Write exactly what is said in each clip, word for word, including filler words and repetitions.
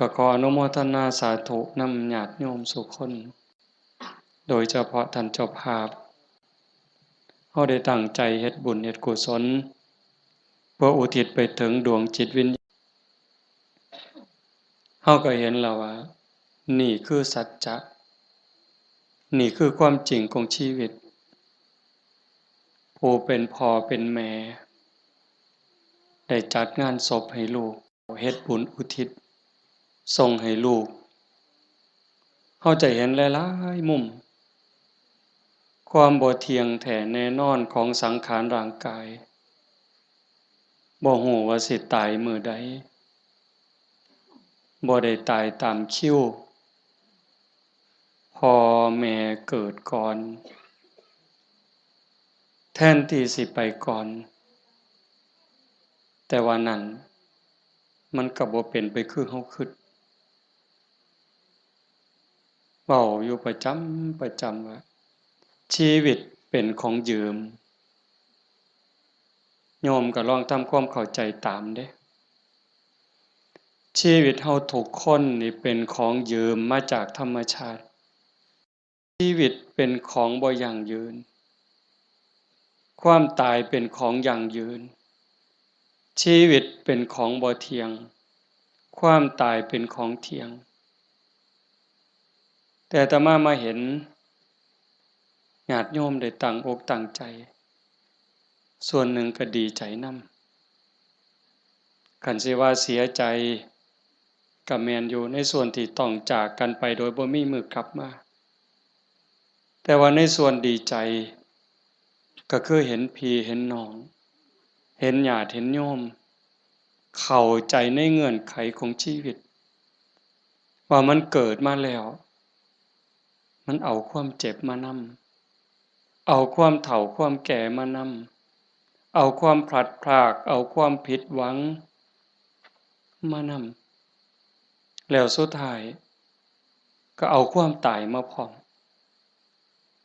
ก็ขออนุโมทนาสาธุนำญาติโยมสู่คน โดยเฉพาะท่านเจ้าภาพ เฮาได้ตั้งใจเฮ็ดบุญเฮ็ดกุศล เพื่ออุทิศไปถึงดวงจิตวิญญาณ เฮาก็เห็นแล้วว่า นี่คือสัจจะ นี่คือความจริงของชีวิต ผู้เป็นพ่อเป็นแม่ ได้จัดงานศพให้ลูก เฮ็ดบุญอุทิศส่งให้ลูก เฮาจะเห็นหลายๆมุม ความบ่เที่ยงแท้แน่นอนของสังขารร่างกาย บ่ฮู้ว่าสิตายมื้อใด บ่ได้ตายตามคิว พ่อแม่เกิดก่อน แทนที่สิไปก่อน แต่ว่านั่น มันก็บ่เป็นไปคือเฮาคิด เว้าอยู่ประจำประจำว่า ชีวิตเป็นของยืม โยมก็ลองทำความเข้าใจตามเด้ ชีวิตเฮาทุกคนนี่เป็นของยืมมาจากธรรมชาติ ชีวิตเป็นของบ่ยั่งยืน ความตายเป็นของยั่งยืน ชีวิตเป็นของบ่เที่ยง ความตายเป็นของเที่ยง แต่อาตมามาเห็น ญาติโยมได้ตั้งอกตั้งใจ ส่วนหนึ่งก็ดีใจนำ คันสิว่าเสียใจ ก็แม่นอยู่ในส่วนที่ต้องจากกันไปโดยบ่มีมื้อกลับมา แต่ว่าในส่วนดีใจ ก็คือเห็นพี่เห็นน้อง เห็นญาติเห็นโยม เข้าใจในเงื่อนไขของชีวิต ว่ามันเกิดมาแล้ว มันเอาความเจ็บมานำ เอาความเฒ่าความแก่มานำ เอาความพลัดพราก เอาความผิดหวังมานำ แล้วสุดท้ายก็เอาความตายมาพร้อม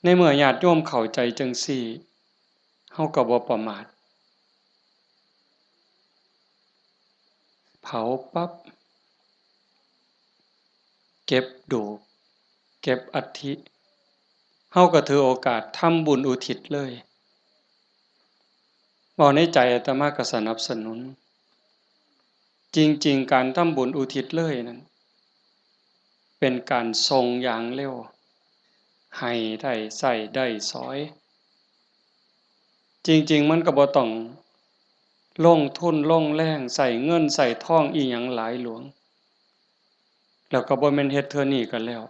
ในเมื่อญาติโยมเข้าใจจั่งซี้ เฮาก็บ่ประมาท เผาปั๊บ เก็บดูก เก็บอัฐิ เฮาก็ถือโอกาสทำบุญอุทิศเลย เว้าในใจอาตมาก็สนับสนุน จริงๆ การทำบุญอุทิศเลยนั้น เป็นการส่งอย่างเร็ว ให้ได้ใช้ได้สอย จริงๆ มันก็บ่ต้องลงทุนลงแรง ใช้เงินใช้ทองอิหยังหลายหลวง แล้วก็บ่แม่นเฮ็ดเทื่อนี้ก็แล้ว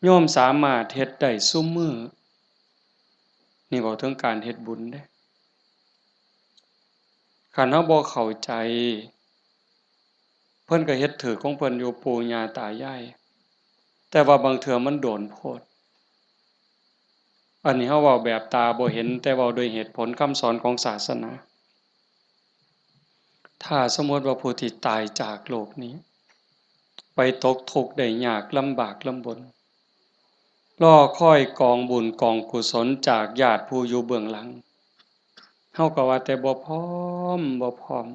โยมสามารถเฮ็ดได้ซุมื้อ นี่เว้าถึงการเฮ็ดบุญเด้ คันเฮาบ่เข้าใจ เพิ่นก็เฮ็ดถืกของเพิ่นอยู่ ปู่ย่าตายาย แต่ว่าบางเทื่อมันโดนโพด อันนี้เฮาเว้าแบบตาบ่เห็น แต่เว้าด้วยเหตุผลคำสอนของศาสนา ถ้าสมมุติว่าผู้ที่ตายจากโลกนี้ ไปตกทุกข์ได้ยากลำบากลำบน รอคอยกองบุญกองกุศลจากญาติผู้อยู่เบื้องหลัง เฮาก็ว่าแต่บ่พร้อม บ่พร้อม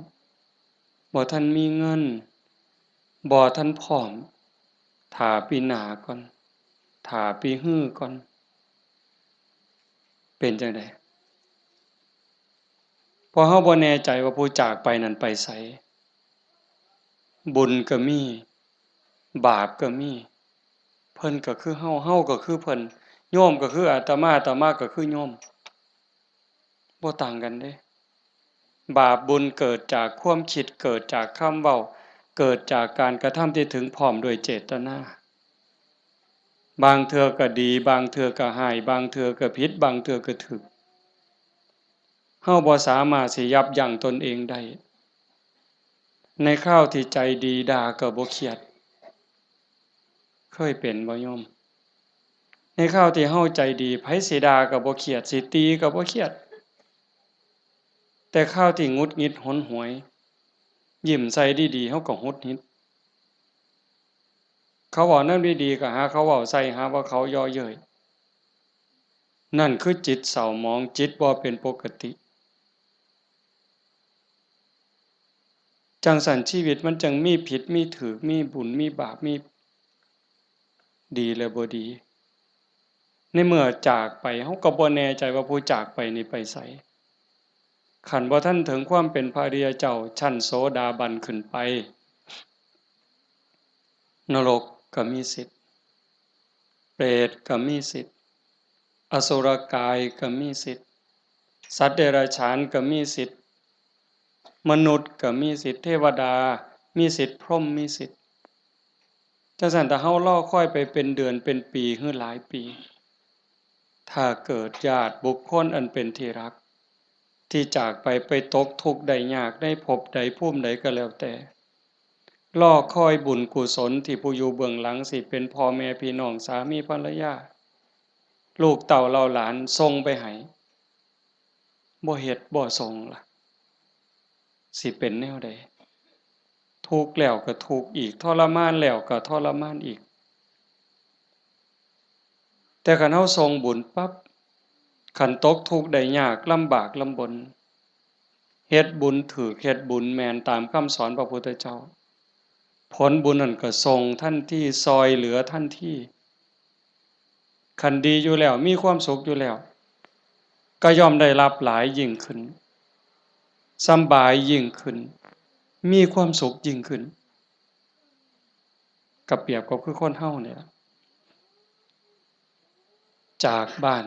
บ่ทันมีเงิน บ่ทันพร้อม ถ้าปีหน้าก่อน ถ้าปีฮือก่อน เป็นจั่งใด เพราะเฮาบ่แน่ใจว่าผู้จากไปนั้นไปไส บุญก็มี บาปก็มี เพิ่นก็คือเฮา เฮาก็คือเพิ่น โยมก็คืออาตมา อาตมาก็คือโยม บ่ต่างกันเด้ บาปบุญเกิดจากความคิด เกิดจากคำเว้า เกิดจากการกระทำที่ถึงพร้อมด้วยเจตนา บางเทื่อก็ดี บางเทื่อก็ร้าย บางเทื่อก็ผิด บางเทื่อก็ถูก เฮาบ่สามารถสิยับยั้งตนเองได้ ในคราวที่ใจดีด่าก็บ่เครียด เคยเป็นบ่โยม ในคราวที่เฮาใจดี ไผสิด่าก็บ่เครียด สิตีก็บ่เครียด แต่คราวที่หงุดหงิดหนหวย ยิ้มใส่ดีๆ เฮาก็หงุดหงิด เขาเว้าแนวดีๆ ก็หาเขาเว้าใส่ หาว่าเขาเยาะเย้ย นั่นคือจิตเศร้าหมอง จิตบ่เป็นปกติ จั่งซั้นชีวิตมันจั่งมีผิดมีถูก มีบุญมีบาป มีดีและบ่ดี ในเมื่อจากไป เฮาก็บ่แน่ใจว่าผู้จากไปนี่ไปไส คันบ่ทันถึงความเป็นพระอริยเจ้า ชั้นโสดาบันขึ้นไป นรกก็มีสิทธิ์ เปรตก็มีสิทธิ์ อสุรกายก็มีสิทธิ์ สัตว์เดรัจฉานก็มีสิทธิ์ มนุษย์ก็มีสิทธิ์ เทวดามีสิทธิ์ พรหมมีสิทธิ์ จั่งซั้นถ้าเฮารอคอยไปเป็นเดือนเป็นปีหรือหลายปี ถ้าเกิดญาติบุคคลอันเป็นที่รัก ที่จากไป ไปตกทุกข์ได้ยากในภพใดภูมิใดก็แล้วแต่ รอคอยบุญกุศลที่ผู้อยู่เบื้องหลังสิเป็นพ่อแม่พี่น้องสามีภรรยา ลูกเต้าเหล่าหลานส่งไปให้ บ่เฮ็ดบ่ส่งล่ะ สิเป็นแนวใด ทุกข์แล้วก็ทุกข์อีก ทรมานแล้วก็ทรมานอีก แต่คันเฮาส่งบุญปั๊บ คันตกทุกข์ได้ยากลำบากลำบน เฮ็ดบุญถูก เฮ็ดบุญแม่นตามคำสอนพระพุทธเจ้า ผลบุญนั่นก็ส่งทันที ซ่อยเหลือทันที คันดีอยู่แล้ว มีความสุขอยู่แล้ว ก็ย่อมได้รับหลายยิ่งขึ้น สำบายยิ่งขึ้น มีความสุขยิ่งขึ้น ก็เปรียบก็คือคนเฮานี่ล่ะ จากบ้าน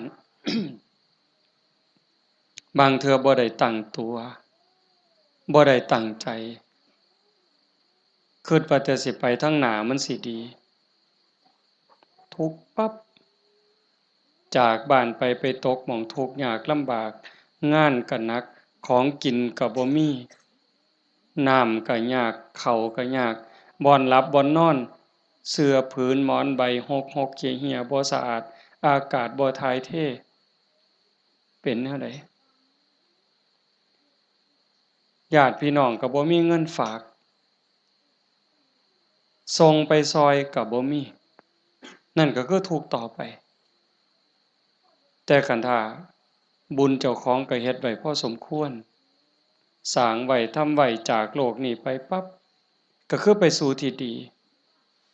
บางเทื่อบ่ได้ตั้งตัว บ่ได้ตั้งใจ คิดว่าแต่สิไปทางหน้ามันสิดี ทุกข์ปั๊บ จากบ้านไป ไปตกหม่องทุกข์ยากลำบาก งานก็หนัก ของกินก็บ่มี น้ำก็ยาก ข้าวก็ยาก บ่อนหลับบ่อนนอน เสื่อผืนหมอนใบหกหกเหี่ยเหี่ย บ่สะอาด อากาศบ่ถ่ายเท เป็นแนวใด ญาติพี่น้องก็บ่มีเงินฝาก ส่งไปซ่อยก็บ่มี นั่นก็คือทุกข์ต่อไป แต่คันถ้าบุญเจ้าของก็เฮ็ดไว้พอสมควร สร้างไว้ทำไว้ จากโลกนี้ไปปั๊บ ก็คือไปสู่ที่ดี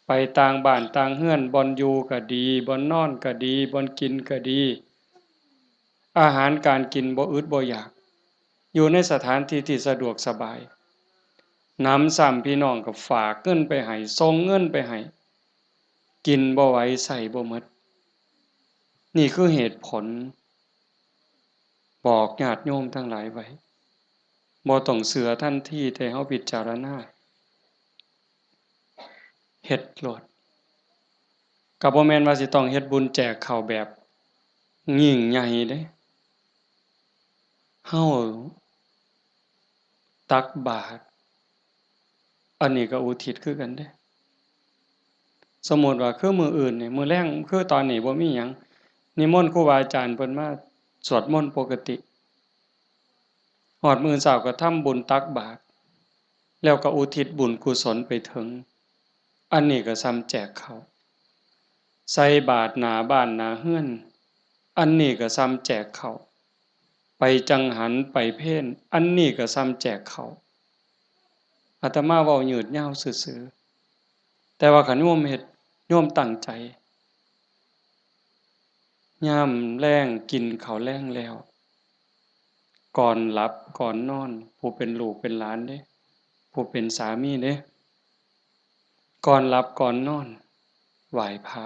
ไปต่างบ้านต่างเฮือน บ่อนอยู่ก็ดี บ่อนนอนก็ดี บ่อนกินก็ดี อาหารการกินบ่อึดบ่อยาก อยู่ในสถานที่ที่สะดวกสบาย หนำซ้ำพี่น้องก็ฝากเงินไปให้ ส่งเงินไปให้ กินบ่ไหว ใช้บ่หมด นี่คือเหตุผล บอกญาติโยมทั้งหลายไว้ บ่ต้องเชื่อทันที แต่เฮาพิจารณา เฮ็ดโลด ก็บ่แม่นว่าสิต้องเฮ็ดบุญแจกข้าวแบบยิ่งใหญ่เด้ เฮาตักบาตร อันนี้ก็อุทิศคือกันเด้ สมมุติว่าคือมื้ออื่นนี่ มื้อแลง คือตอนนี้บ่มีหยัง นิมนต์ครูบาอาจารย์เพิ่นมาสวดมนต์ปกติ ฮอดมื้อเช้าก็ทำบุญตักบาตร แล้วก็อุทิศบุญกุศลไปถึง อันนี้ก็ส่ำแจกข้าว ใส่บาตรหน้าบ้านหน้าเฮือน อันนี้ก็ส่ำแจกข้าว ไปจังหัน ไปเพล อันนี้ก็ส่ำแจกข้าว อาตมาเว้ายืดยาวซื่อๆ แต่ว่าคันโยมเฮ็ด โยมตั้งใจ ยามแลงกินข้าวแลงแล้ว ก่อนหลับก่อนนอน ผู้เป็นลูกเป็นหลานเด้ ผู้เป็นสามีเด้ ก่อนหลับก่อนนอน ไหว้พระ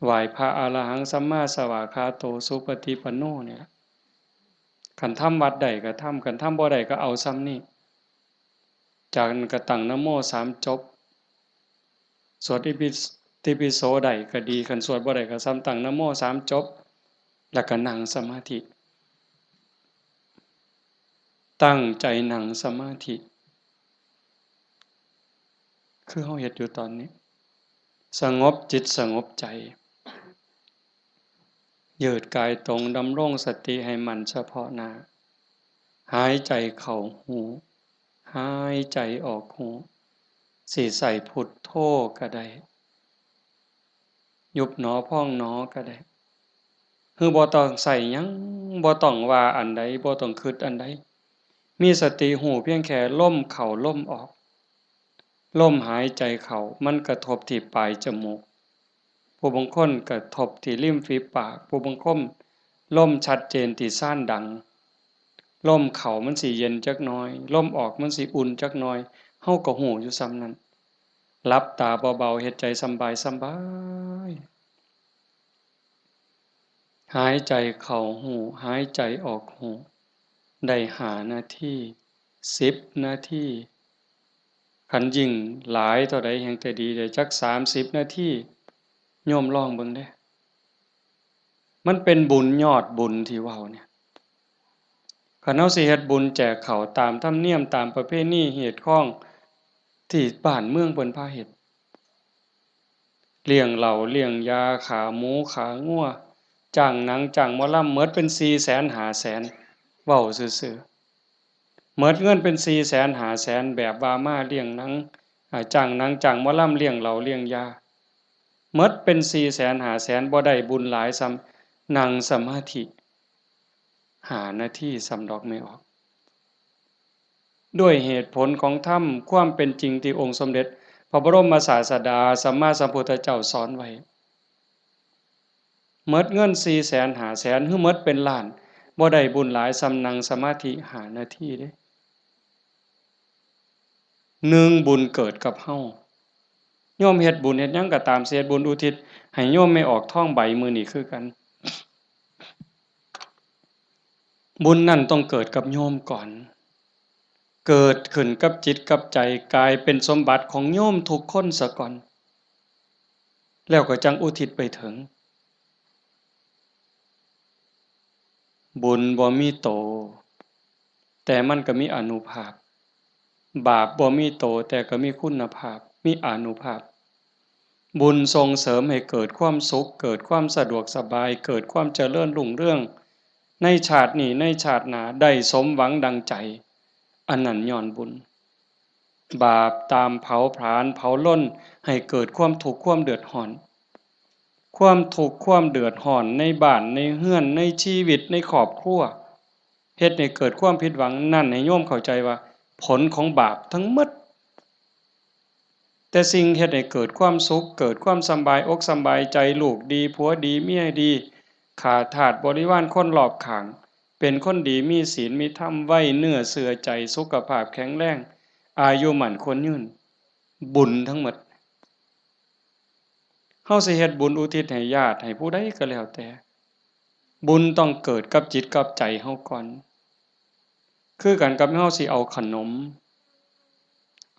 ไหว้พระ อะระหังสัมมาสวากขาโต สุปฏิปันโน เนี่ย คันทำวัดได้ก็ทำ คันทำบ่ได้ก็เอาส่ำนี้ จากนั้นก็ตั้งนะโมสามจบ สวดอิปิ ติปิโสได้ก็ดี คันสวดบ่ได้ก็ส่ำตั้งนะโมสามจบ แล้วก็นั่งสมาธิ ตั้งใจนั่งสมาธิ คือเฮาเฮ็ดอยู่ตอนนี้ สงบจิตสงบใจ ยืดกายตรง ดำรงสติให้มั่นเฉพาะหน้า หายใจเข้าฮู้ หายใจออกฮู้ สิใช้พุทโธก็ได้ ยุบหนอพองหนอก็ได้ คือบ่ต้องใช้หยัง บ่ต้องว่าอันใด บ่ต้องคิดอันใด มีสติฮู้เพียงแค่ลมเข้าลมออก ลมหายใจเข้ามันกระทบที่ปลายจมูก ผู้บางคนกระทบที่ริมฝีปาก ผู้บางคนลมชัดเจนที่ซานดัง ลมเข้ามันสิเย็นจักหน่อย ลมออกมันสิอุ่นจักหน่อย เฮาก็ฮู้อยู่ส่ำนั้น หลับตาเบาๆ เฮ็ดใจสำบายสำบาย หายใจเข้าฮู้ หายใจออกฮู้ ได้ห้านาที สิบนาที คันยิ่งหลายเท่าใดแฮ่งแต่ดี ได้จักสามสิบนาที โยมลองเบิ่งเด้ มันเป็นบุญยอดบุญที่เว้าเนี่ย คันเฮาสิเฮ็ดบุญแจกข้าวตามธรรมเนียม ตามประเพณีฮีตคองที่บ้านเมืองเพิ่นพาเฮ็ด เลี้ยงเหล้า เลี้ยงยา ฆ่าหมู ฆ่างัว จ้างหนัง จ้างหมอลำ หมดเป็นสี่แสน ห้าแสน เว้าซื่อๆ หมดเงินเป็นสี่แสน ห้าแสน แบบว่ามาเลี้ยงหนัง อ่า จ้างหนัง จ้างหมอลำ เลี้ยงเหล้า เลี้ยงยา หมดเป็นสี่แสน ห้าแสน บ่ได้บุญหลายส่ำนั่งสมาธิ ห้านาทีส่ำดอก แม่ออก ด้วยเหตุผลของธรรม ความเป็นจริงที่องค์สมเด็จพระบรมศาสดาสัมมาสัมพุทธเจ้าสอนไว้ หมดเงินสี่แสน ห้าแสน หรือหมดเป็นล้าน บ่ได้บุญหลายส่ำนั่งสมาธิห้านาทีเด้ หนึ่ง บุญเกิดกับเฮา โยมเฮ็ดบุญเฮ็ดหยังก็ตาม สิเฮ็ดบุญอุทิศให้โยมแม่ออกทองใบมื้อนี้คือกัน บุญนั่นต้องเกิดกับโยมก่อน เกิดขึ้นกับจิตกับใจ กลายเป็นสมบัติของโยมทุกคนซะก่อน แล้วก็จั่งอุทิศไปถึง บุญบ่มีโต แต่มันก็มีอานุภาพ บาปบ่มีโต แต่ก็มีคุณภาพ มีอานุภาพ บุญส่งเสริมให้เกิดความสุข เกิดความสะดวกสบาย เกิดความเจริญรุ่งเรือง ในชาตินี้ ในชาติหน้า ได้สมหวังดังใจ อันนั้นย้อนบุญ บาปตามเผาผลาญเผาลนให้เกิดความทุกข์ความเดือดร้อน ความทุกข์ความเดือดร้อนในบ้านในเฮือน ในชีวิต ในครอบครัว เฮ็ดให้เกิดความผิดหวัง นั่นให้โยมเข้าใจว่าผลของบาปทั้งหมด แต่สิ่งเฮ็ดให้เกิดความสุข เกิดความสำบายอกสำบายใจ ลูกดี ผัวดี เมียดี ข้าทาสบริวารคนรอบข้าง เป็นคนดี มีศีล มีธรรม ไว้เนื้อเชื่อใจ สุขภาพแข็งแรง อายุมั่นขวัญยืน บุญทั้งหมด เฮาสิเฮ็ดบุญอุทิศให้ญาติ ให้ผู้ใดก็แล้วแต่ บุญต้องเกิดกับจิตกับใจเฮาก่อน คือกันกับเฮาสิเอาขนม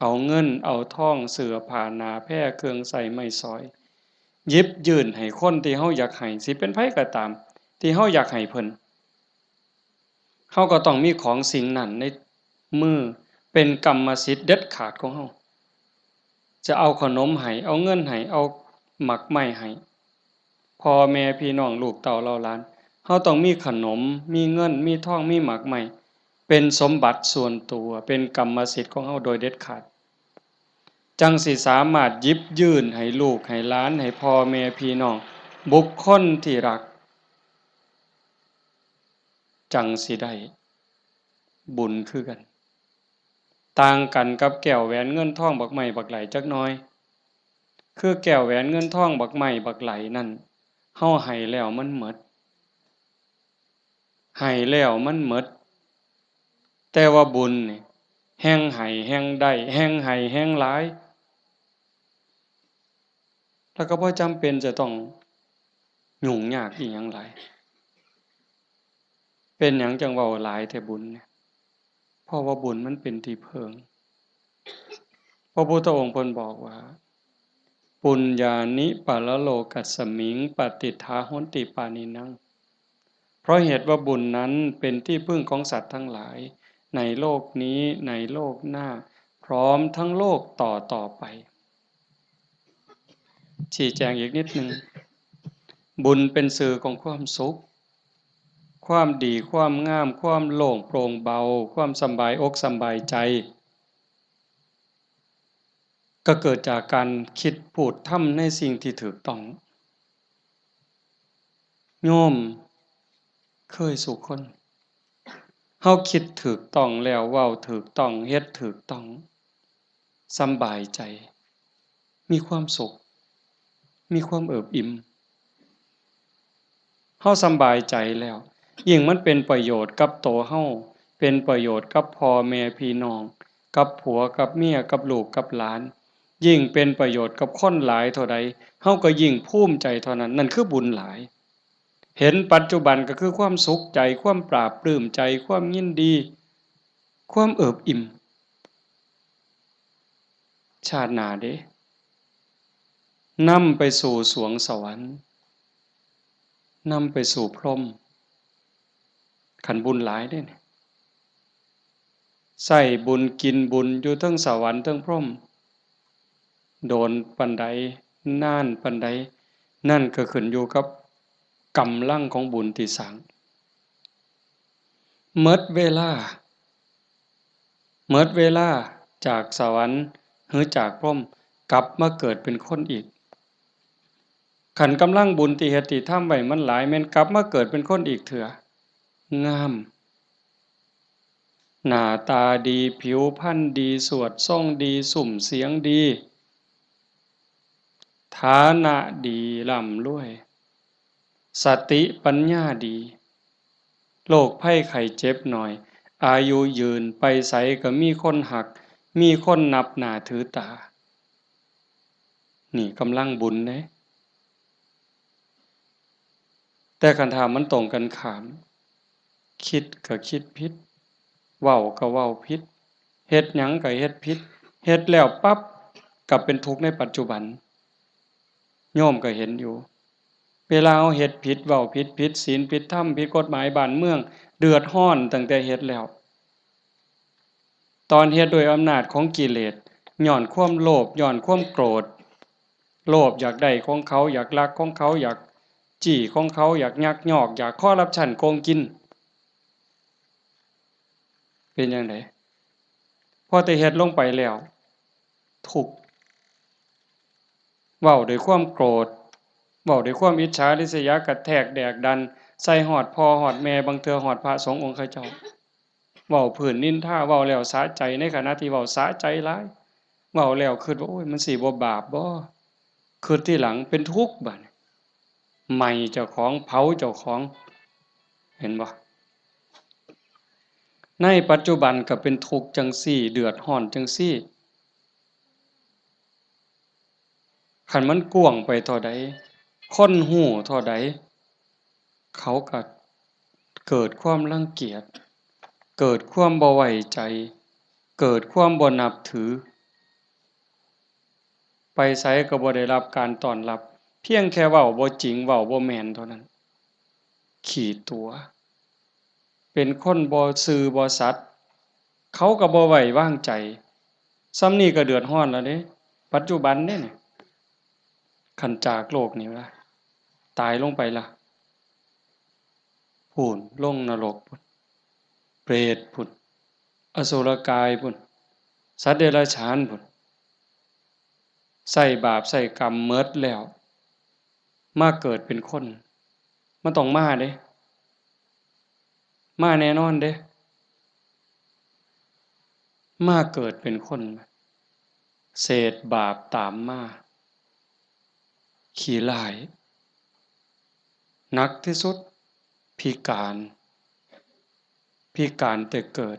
เอาเงิน เอาทอง เสื้อผ้า หน้าแพร เครื่องใช้ไม้สอย หยิบยื่นให้คนที่เฮาอยากให้ สิเป็นไผก็ตาม ที่เฮาอยากให้เพิ่น เฮาก็ต้องมีของสิ่งนั้นในมือ เป็นกรรมสิทธิ์เด็ดขาดของเฮา จะเอาขนมให้ เอาเงินให้ เอาหมากไม้ให้ พ่อแม่พี่น้องลูกเต้าเหล่าหลาน เฮาต้องมีขนม มีเงิน มีทอง มีหมากไม้ เป็นสมบัติส่วนตัว เป็นกรรมสิทธิ์ของเฮาโดยเด็ดขาด จั่งสิสามารถหยิบยื่นให้ลูกให้หลาน ให้พ่อแม่พี่น้อง บุคคลที่รัก จั่งสิได้บุญคือกัน ต่างกันกับแก้วแหวนเงินทองบักไม้บักไหลจักหน่อย คือแก้วแหวนเงินทองบักไม้บักไหลนั่น เฮาให้แล้วมันหมด ให้แล้วมันหมด แต่ว่าบุญนี่ แฮ่งให้แฮ่งได้ แฮ่งให้แฮ่งหลาย แล้วก็บ่จำเป็นจะต้องยุ่งยากอิหยังหลาย เป็นหยังจั่งเว้าหลายแท้บุญเนี่ย เพราะว่าบุญมันเป็นที่เพิ่ง พระพุทธองค์เพิ่นบอกว่า ปุญญานิปรโลกัสมิง ปฏิฏฐาโหนติปาณินัง เพราะเหตุว่าบุญนั้นเป็นที่พึ่งของสัตว์ทั้งหลาย ในโลกนี้ ในโลกหน้า พร้อมทั้งโลกต่อต่อไป ชี้แจงอีกนิดหนึ่ง บุญเป็นสื่อของความสุข ความดี ความงาม ความโล่งโปร่งเบา ความสำบายอกสำบายใจ ก็เกิดจากการคิดพูดทำในสิ่งที่ถูกต้อง โยมเคยสู่คน เฮาคิดถูกต้องแล้ว เว้าถูกต้อง เฮ็ดถูกต้อง สำบายใจ มีความสุข มีความเอิบอิ่ม เฮาสำบายใจแล้ว ยิ่งมันเป็นประโยชน์กับตัวเฮา เป็นประโยชน์กับพ่อแม่พี่น้อง กับผัวกับเมีย กับลูกกับหลาน ยิ่งเป็นประโยชน์กับคนหลายเท่าใด เฮาก็ยิ่งภูมิใจเท่านั้น นั่นคือบุญหลาย เห็นปัจจุบันก็คือความสุขใจ ความปลาบปลื้มใจ ความยินดี ความเอิบอิ่ม ชาติหน้าเด้ นำไปสู่สวงสวรรค์ นำไปสู่พรหม คันบุญหลายเด้เนี่ย ใช้บุญกินบุญอยู่เทิงสวรรค์เทิงพรหม โดนปานใด นานปานใด นั่นก็ขึ้นอยู่กับกำลังของบุญที่สร้าง หมดเวลา หมดเวลาจากสวรรค์หรือจากพรหม กลับมาเกิดเป็นคนอีก คันกำลังบุญที่เฮ็ดที่ทำไว้มันหลาย แม่นกลับมาเกิดเป็นคนอีกเทื่อ งาม หน้าตาดี ผิวพรรณดี สวดทรงดี ซุ่มเสียงดี ฐานะดี ร่ำรวย สติปัญญาดี โรคภัยไข้เจ็บน้อย อายุยืน ไปไสก็มีคนฮัก มีคนนับหน้าถือตา นี่กำลังบุญเด้ แต่คันถ้ามันตรงกันข้าม คิดก็คิดผิด เว้าก็เว้าผิด เฮ็ดหยังก็เฮ็ดผิด เฮ็ดแล้วปั๊บ ก็เป็นทุกข์ในปัจจุบัน โยมก็เห็นอยู่ เวลาเฮาเฮ็ดผิด เว้าผิด ผิดศีล ผิดธรรม ผิดกฎหมายบ้านเมือง เดือดร้อนตั้งแต่เฮ็ดแล้ว ตอนเฮ็ดด้วยอำนาจของกิเลส ย้อนความโลภ ย้อนความโกรธ โลภอยากได้ของเขา อยากลักของเขา อยากจี้ของเขา อยากยักยอก อยากคอร์รัปชัน โกงกิน เป็นจั่งใด พอแต่เฮ็ดลงไปแล้ว ทุกข์ เว้าด้วยความโกรธ เว้าด้วยความอิจฉาริษยา กระแทกแดกดัน ใส่ฮอดพ่อฮอดแม่ บางเทื่อฮอดพระสงฆ์องค์เขาเจ้า เว้าพื้นนินทา เว้าแล้วสะใจ ในขณะที่เว้าสะใจหลาย เว้าแล้วคิดว่า โอ้ย มันสิบ่บาปบ่ คิดทีหลังเป็นทุกข์บัดนี้ ไหม้เจ้าของ เผาเจ้าของ เห็นบ่ ในปัจจุบันก็เป็นทุกข์จั่งซี้ เดือดร้อนจั่งซี้ คันมันกว้างไปเท่าใด คนฮู้เท่าใด เขาก็เกิดความรังเกียจ เกิดความบ่ไว้ใจ เกิดความบ่นับถือ ไปไสก็บ่ได้รับการต้อนรับ เพียงแค่เว้าบ่จริง เว้าบ่แม่นเท่านั้น ขี้ตั๋ว เป็นคนบ่ซื่อบ่สัตย์ เขาก็บ่ไว้วางใจ ส่ำนี้ก็เดือดร้อนแล้วเด้ ปัจจุบันเด้นี่ คันจากโลกนี้ละ ตายลงไปละ พู้น ลงนรกพู้น เปรตพู้น อสุรกายพู้น สัตว์เดรัจฉานพู้น ใช้บาปใช้กรรมหมดแล้ว มาเกิดเป็นคน มันต้องมาเด้ มาแน่นอนเด้ มาเกิดเป็นคน เศษบาปตามมา ขี้ร้าย หนักที่สุด พิการ พิการแต่เกิด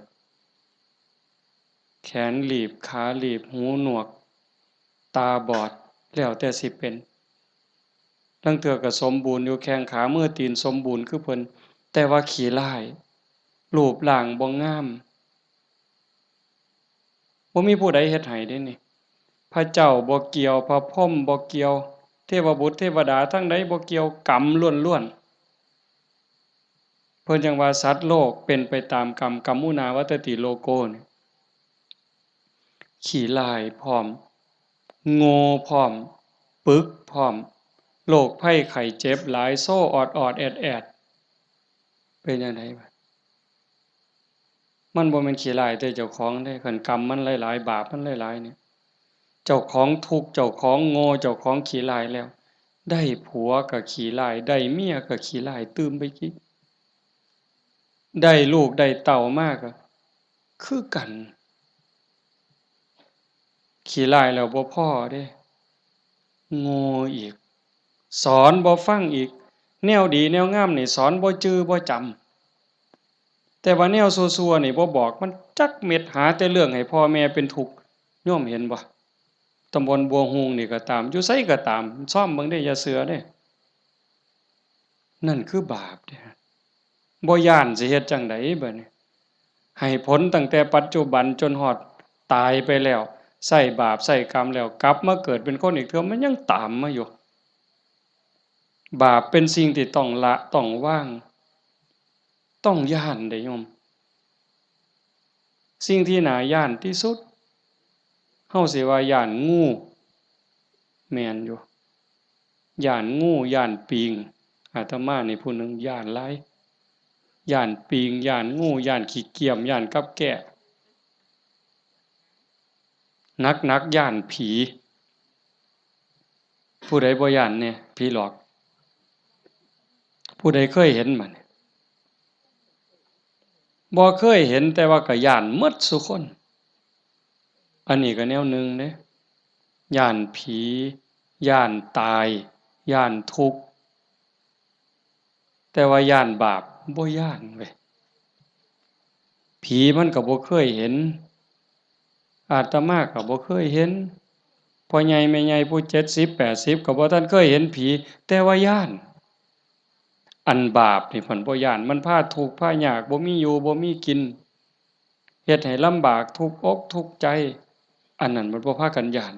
แขนหลีบ ขาหลีบ หูหนวก ตาบอด แล้วแต่สิเป็น ลางเทื่อก็สมบูรณ์อยู่ แข้งขามือตีนสมบูรณ์คือเพิ่น แต่ว่าขี้ร้าย รูปร่างบ่งาม บ่มีผู้ใดเฮ็ดให้เด้นี่ พระเจ้าบ่เกี่ยว พระพรหมบ่เกี่ยว เทวบุตรเทวดาทั้งใดบ่เกี่ยว กรรมล้วนๆ เพิ่นจั่งว่าสัตว์โลกเป็นไปตามกรรม กัมมุนาวัตติโลโกนี่ ขี้ร้ายพร้อม โง่พร้อม ปึกพร้อม โรคภัยไข้เจ็บหลาย โซออดๆ แอดๆ เป็นจั่งใดวะ มันบ่แม่นขี้ร้ายแต่เจ้าของเด้ คันกรรมมันหลายๆ บาปมันหลายๆ เนี่ย เจ้าของทุกข์ เจ้าของโง่ เจ้าของขี้ร้ายแล้ว ได้ผัวก็ขี้ร้าย ได้เมียก็ขี้ร้ายตื่มไปอีก ได้ลูกได้เต้ามาก็คือกัน ขี้ร้ายแล้วบ่พอเด้ โง่อีก สอนบ่ฟังอีก แนวดีแนวงามนี่สอนบ่จื่อบ่จำ แต่ว่าแนวซั่วๆนี่บ่บอกมันจักเม็ด หาแต่เรื่องให้พ่อแม่เป็นทุกข์ โยมเห็นบ่ ตำบลบัวฮูงนี่ก็ตาม อยู่ไสก็ตาม ซ่อมเบิ่งเด้ อย่าเชื่อเด้ นั่นคือบาปเด้ บ่ย้านสิเฮ็ดจั่งใดบัดนี้ ให้ผลตั้งแต่ปัจจุบันจนฮอดตายไปแล้ว ใช้บาปใช้กรรมแล้ว กลับมาเกิดเป็นคนอีกเทื่อ มันยังตามมาอยู่ บาปเป็นสิ่งที่ต้องละ ต้องวาง ต้องย้านเด้โยม สิ่งที่น่าย้านที่สุด เฮาสิว่าย้านงู แม่นอยู่ ย้านงู ย้านปิง อาตมานี่ผู้หนึ่งย้านหลาย ย้านปิง ย้านงู ย้านขี้เกียม ย้านกับแก้ หนักๆ ย้านผี ผู้ใดบ่ย้านแน่ ผีหลอก ผู้ใดเคยเห็นบ่นี่ บ่เคยเห็น แต่ว่าก็ย้านหมดซุคน อันนี้ก็แนวหนึ่งเด้ ย้านผี ย้านตาย ย้านทุกข์ แต่ว่าย้านบาป บ่ย้านเว้ย ผีมันก็บ่เคยเห็น อาตมาก็บ่เคยเห็น พ่อใหญ่แม่ใหญ่ผู้เจ็ดสิบแปดสิบก็บ่ทันเคยเห็นผี แต่ว่าย้าน อันบาปนี่เพิ่นบ่ย้าน มันพาทุกข์พายาก บ่มีอยู่บ่มีกิน เฮ็ดให้ลำบาก ทุกข์อกทุกข์ใจ อันนั้นมันบ่พากันย้าน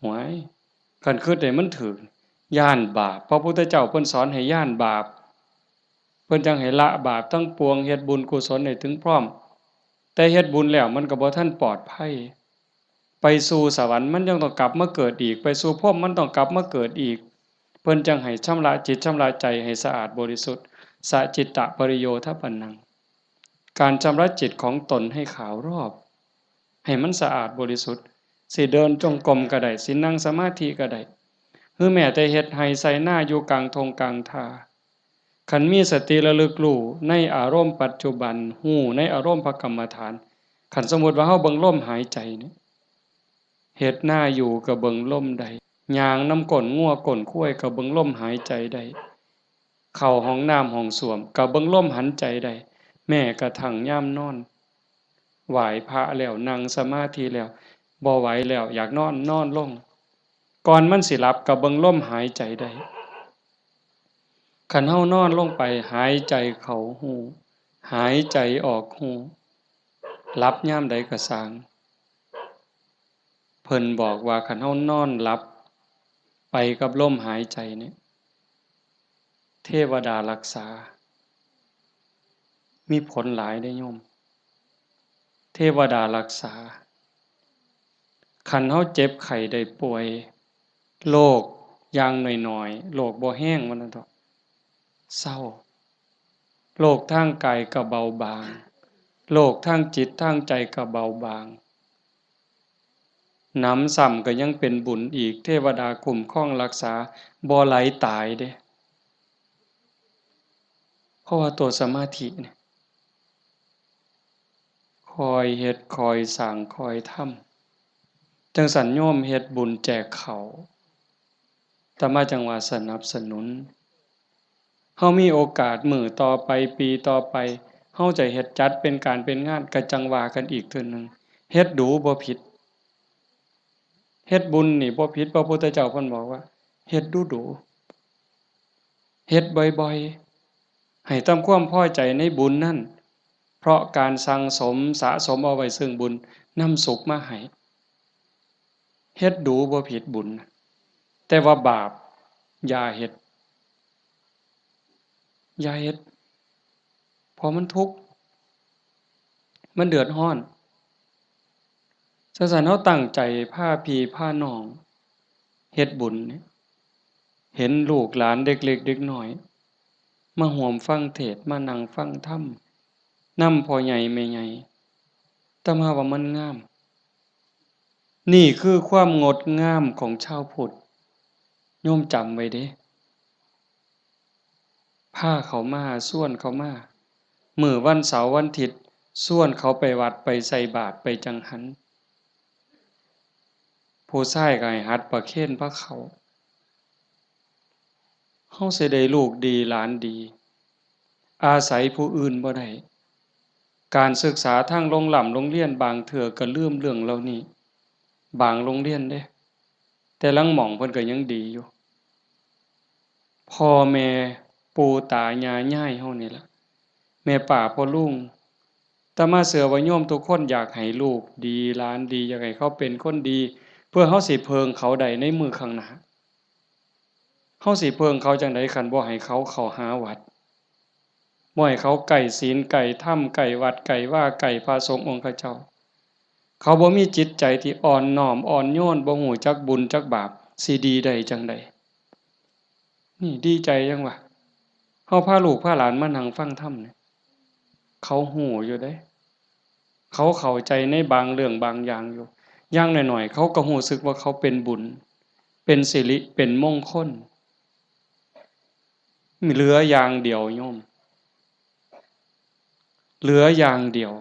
หวย คันคิดให้มันถูก ย้านบาป พระพุทธเจ้าเพิ่นสอนให้ย้านบาป เพิ่นจั่งให้ละบาปทั้งปวง เฮ็ดบุญกุศลให้ถึงพร้อม แต่เฮ็ดบุญแล้วมันก็บ่ทันปลอดภัย ไปสู่สวรรค์มันยังต้องกลับมาเกิดอีก ไปสู่พรหมมันต้องกลับมาเกิดอีก เพิ่นจั่งให้ชำระจิตชำระใจให้สะอาดบริสุทธิ์ สะจิตตะปริโยทปนัง การชำระจิตของตนให้ขาวรอบ ให้มันสะอาดบริสุทธิ์ สิเดินจงกรมก็ได้ สินั่งสมาธิก็ได้ หรือแม้แต่เฮ็ดไร่ไถนาอยู่กลางท่งกลางท่า คันมีสติระลึกรู้ในอารมณ์ปัจจุบัน รู้ในอารมณ์พระกรรมฐาน คันสมมุติว่าเฮาเบิ่งลมหายใจนี่ เฮ็ดนาอยู่ก็เบิ่งลมได้ ย่างนำก้นงัวก้นควายก็เบิ่งลมหายใจได้ เข้าห้องน้ำห้องส้วมก็เบิ่งลมหายใจได้ แม้กระทั่งยามนอน ไหว้พระแล้ว นั่งสมาธิแล้ว บ่ไหวแล้ว อยากนอน นอนลง ก่อนมันสิหลับก็เบิ่งลมหายใจได้ คันเฮานอนลงไป หายใจเข้ารู้ หายใจออกรู้ หลับยามใดก็ซ่าง เพิ่นบอกว่าคันเฮานอนหลับไปกับลมหายใจเนี่ย เทวดารักษา มีผลหลายเด้โยม เทวดารักษา คันเฮาเจ็บไข้ได้ป่วย โรคอย่างน้อยๆ โรคบ่แฮงว่าซั่นเถาะ เซา โรคทางกายก็เบาบาง โรคทางจิตทางใจก็เบาบาง หนำซ้ำก็ยังเป็นบุญอีก เทวดาคุ้มครองรักษา บ่ไหลตายเด้ เพราะว่าตัวสมาธิเนี่ย คอยเฮ็ด คอยสร้าง คอยทำ จั่งซั้นโยมเฮ็ดบุญแจกข้าว อาตมาจั่งว่าสนับสนุน เฮามีโอกาสมื้อต่อไป ปีต่อไป เฮาจะเฮ็ดจัดเป็นการเป็นงาน ก็จั่งว่ากันอีกเทื่อหนึ่ง เฮ็ดดูบ่ผิด เฮ็ดบุญนี่บ่ผิด พระพุทธเจ้าเพิ่นบอกว่า เฮ็ดดูๆ เฮ็ดบ่อยๆ ให้ทำความพอใจในบุญนั้น เพราะการสั่งสมสะสมเอาไว้ซึ่งบุญนำสุขมาให้ เฮ็ดดูบ่ผิดบุญ แต่ว่าบาปอย่าเฮ็ด อย่าเฮ็ด เพราะมันทุกข์ มันเดือดร้อน จั่งซั้นเฮาตั้งใจพาพี่พาน้องเฮ็ดบุญเนี่ย เห็นลูกหลานเด็กเล็กเด็กน้อย มาร่วมฟังเทศน์ มานั่งฟังธรรม นำพ่อใหญ่แม่ใหญ่ อาตมาว่ามันงาม นี่คือความงดงามของชาวพุทธ โยมจำไว้เด้ พาเขามา ชวนเขามา มื้อวันเสาร์วันอาทิตย์ ชวนเขาไปวัดไปใส่บาตรไปจังหัน ผู้ชายก็ให้หัดประเคนพาเข้า เฮาสิได้ลูกดีหลานดี อาศัยผู้อื่นบ่ได้ การศึกษาทางโรงร่ำโรงเรียนบางเทื่อก็ลืมเรื่องเหล่านี้ บางโรงเรียนเด้ แต่ลางหม่องเพิ่นก็ยังดีอยู่ พ่อแม่ปู่ตายายยายเฮานี่ล่ะ แม่ป้าพ่อลุง อาตมาเชื่อว่าโยมทุกคนอยากให้ลูกดีหลานดี อยากให้เขาเป็นคนดี เพื่อเฮาสิเพิ่งเขาได้ในมื้อข้างหน้า เฮาสิเพิ่งเขาจั่งใดคันบ่ให้เขาเข้าหาวัด บ่ให้เขาใกล้ศีลใกล้ธรรมใกล้วัดใกล้วาใกล้พระสงฆ์องค์เจ้า เขาบ่มีจิตใจที่อ่อนน้อมอ่อนโยน บ่ฮู้จักบุญจักบาป สิดีได้จั่งใด นี่ดีใจจั่งวะ เฮาพาลูกพาหลานมานั่งฟังธรรมเนี่ย เขาฮู้อยู่เด้ เขาเข้าใจในบางเรื่องบางอย่างอยู่ อย่างน้อยๆ เขาก็รู้สึกว่าเขาเป็นบุญ เป็นสิริ เป็นมงคล เหลืออย่างเดียวโยม เหลืออย่างเดียว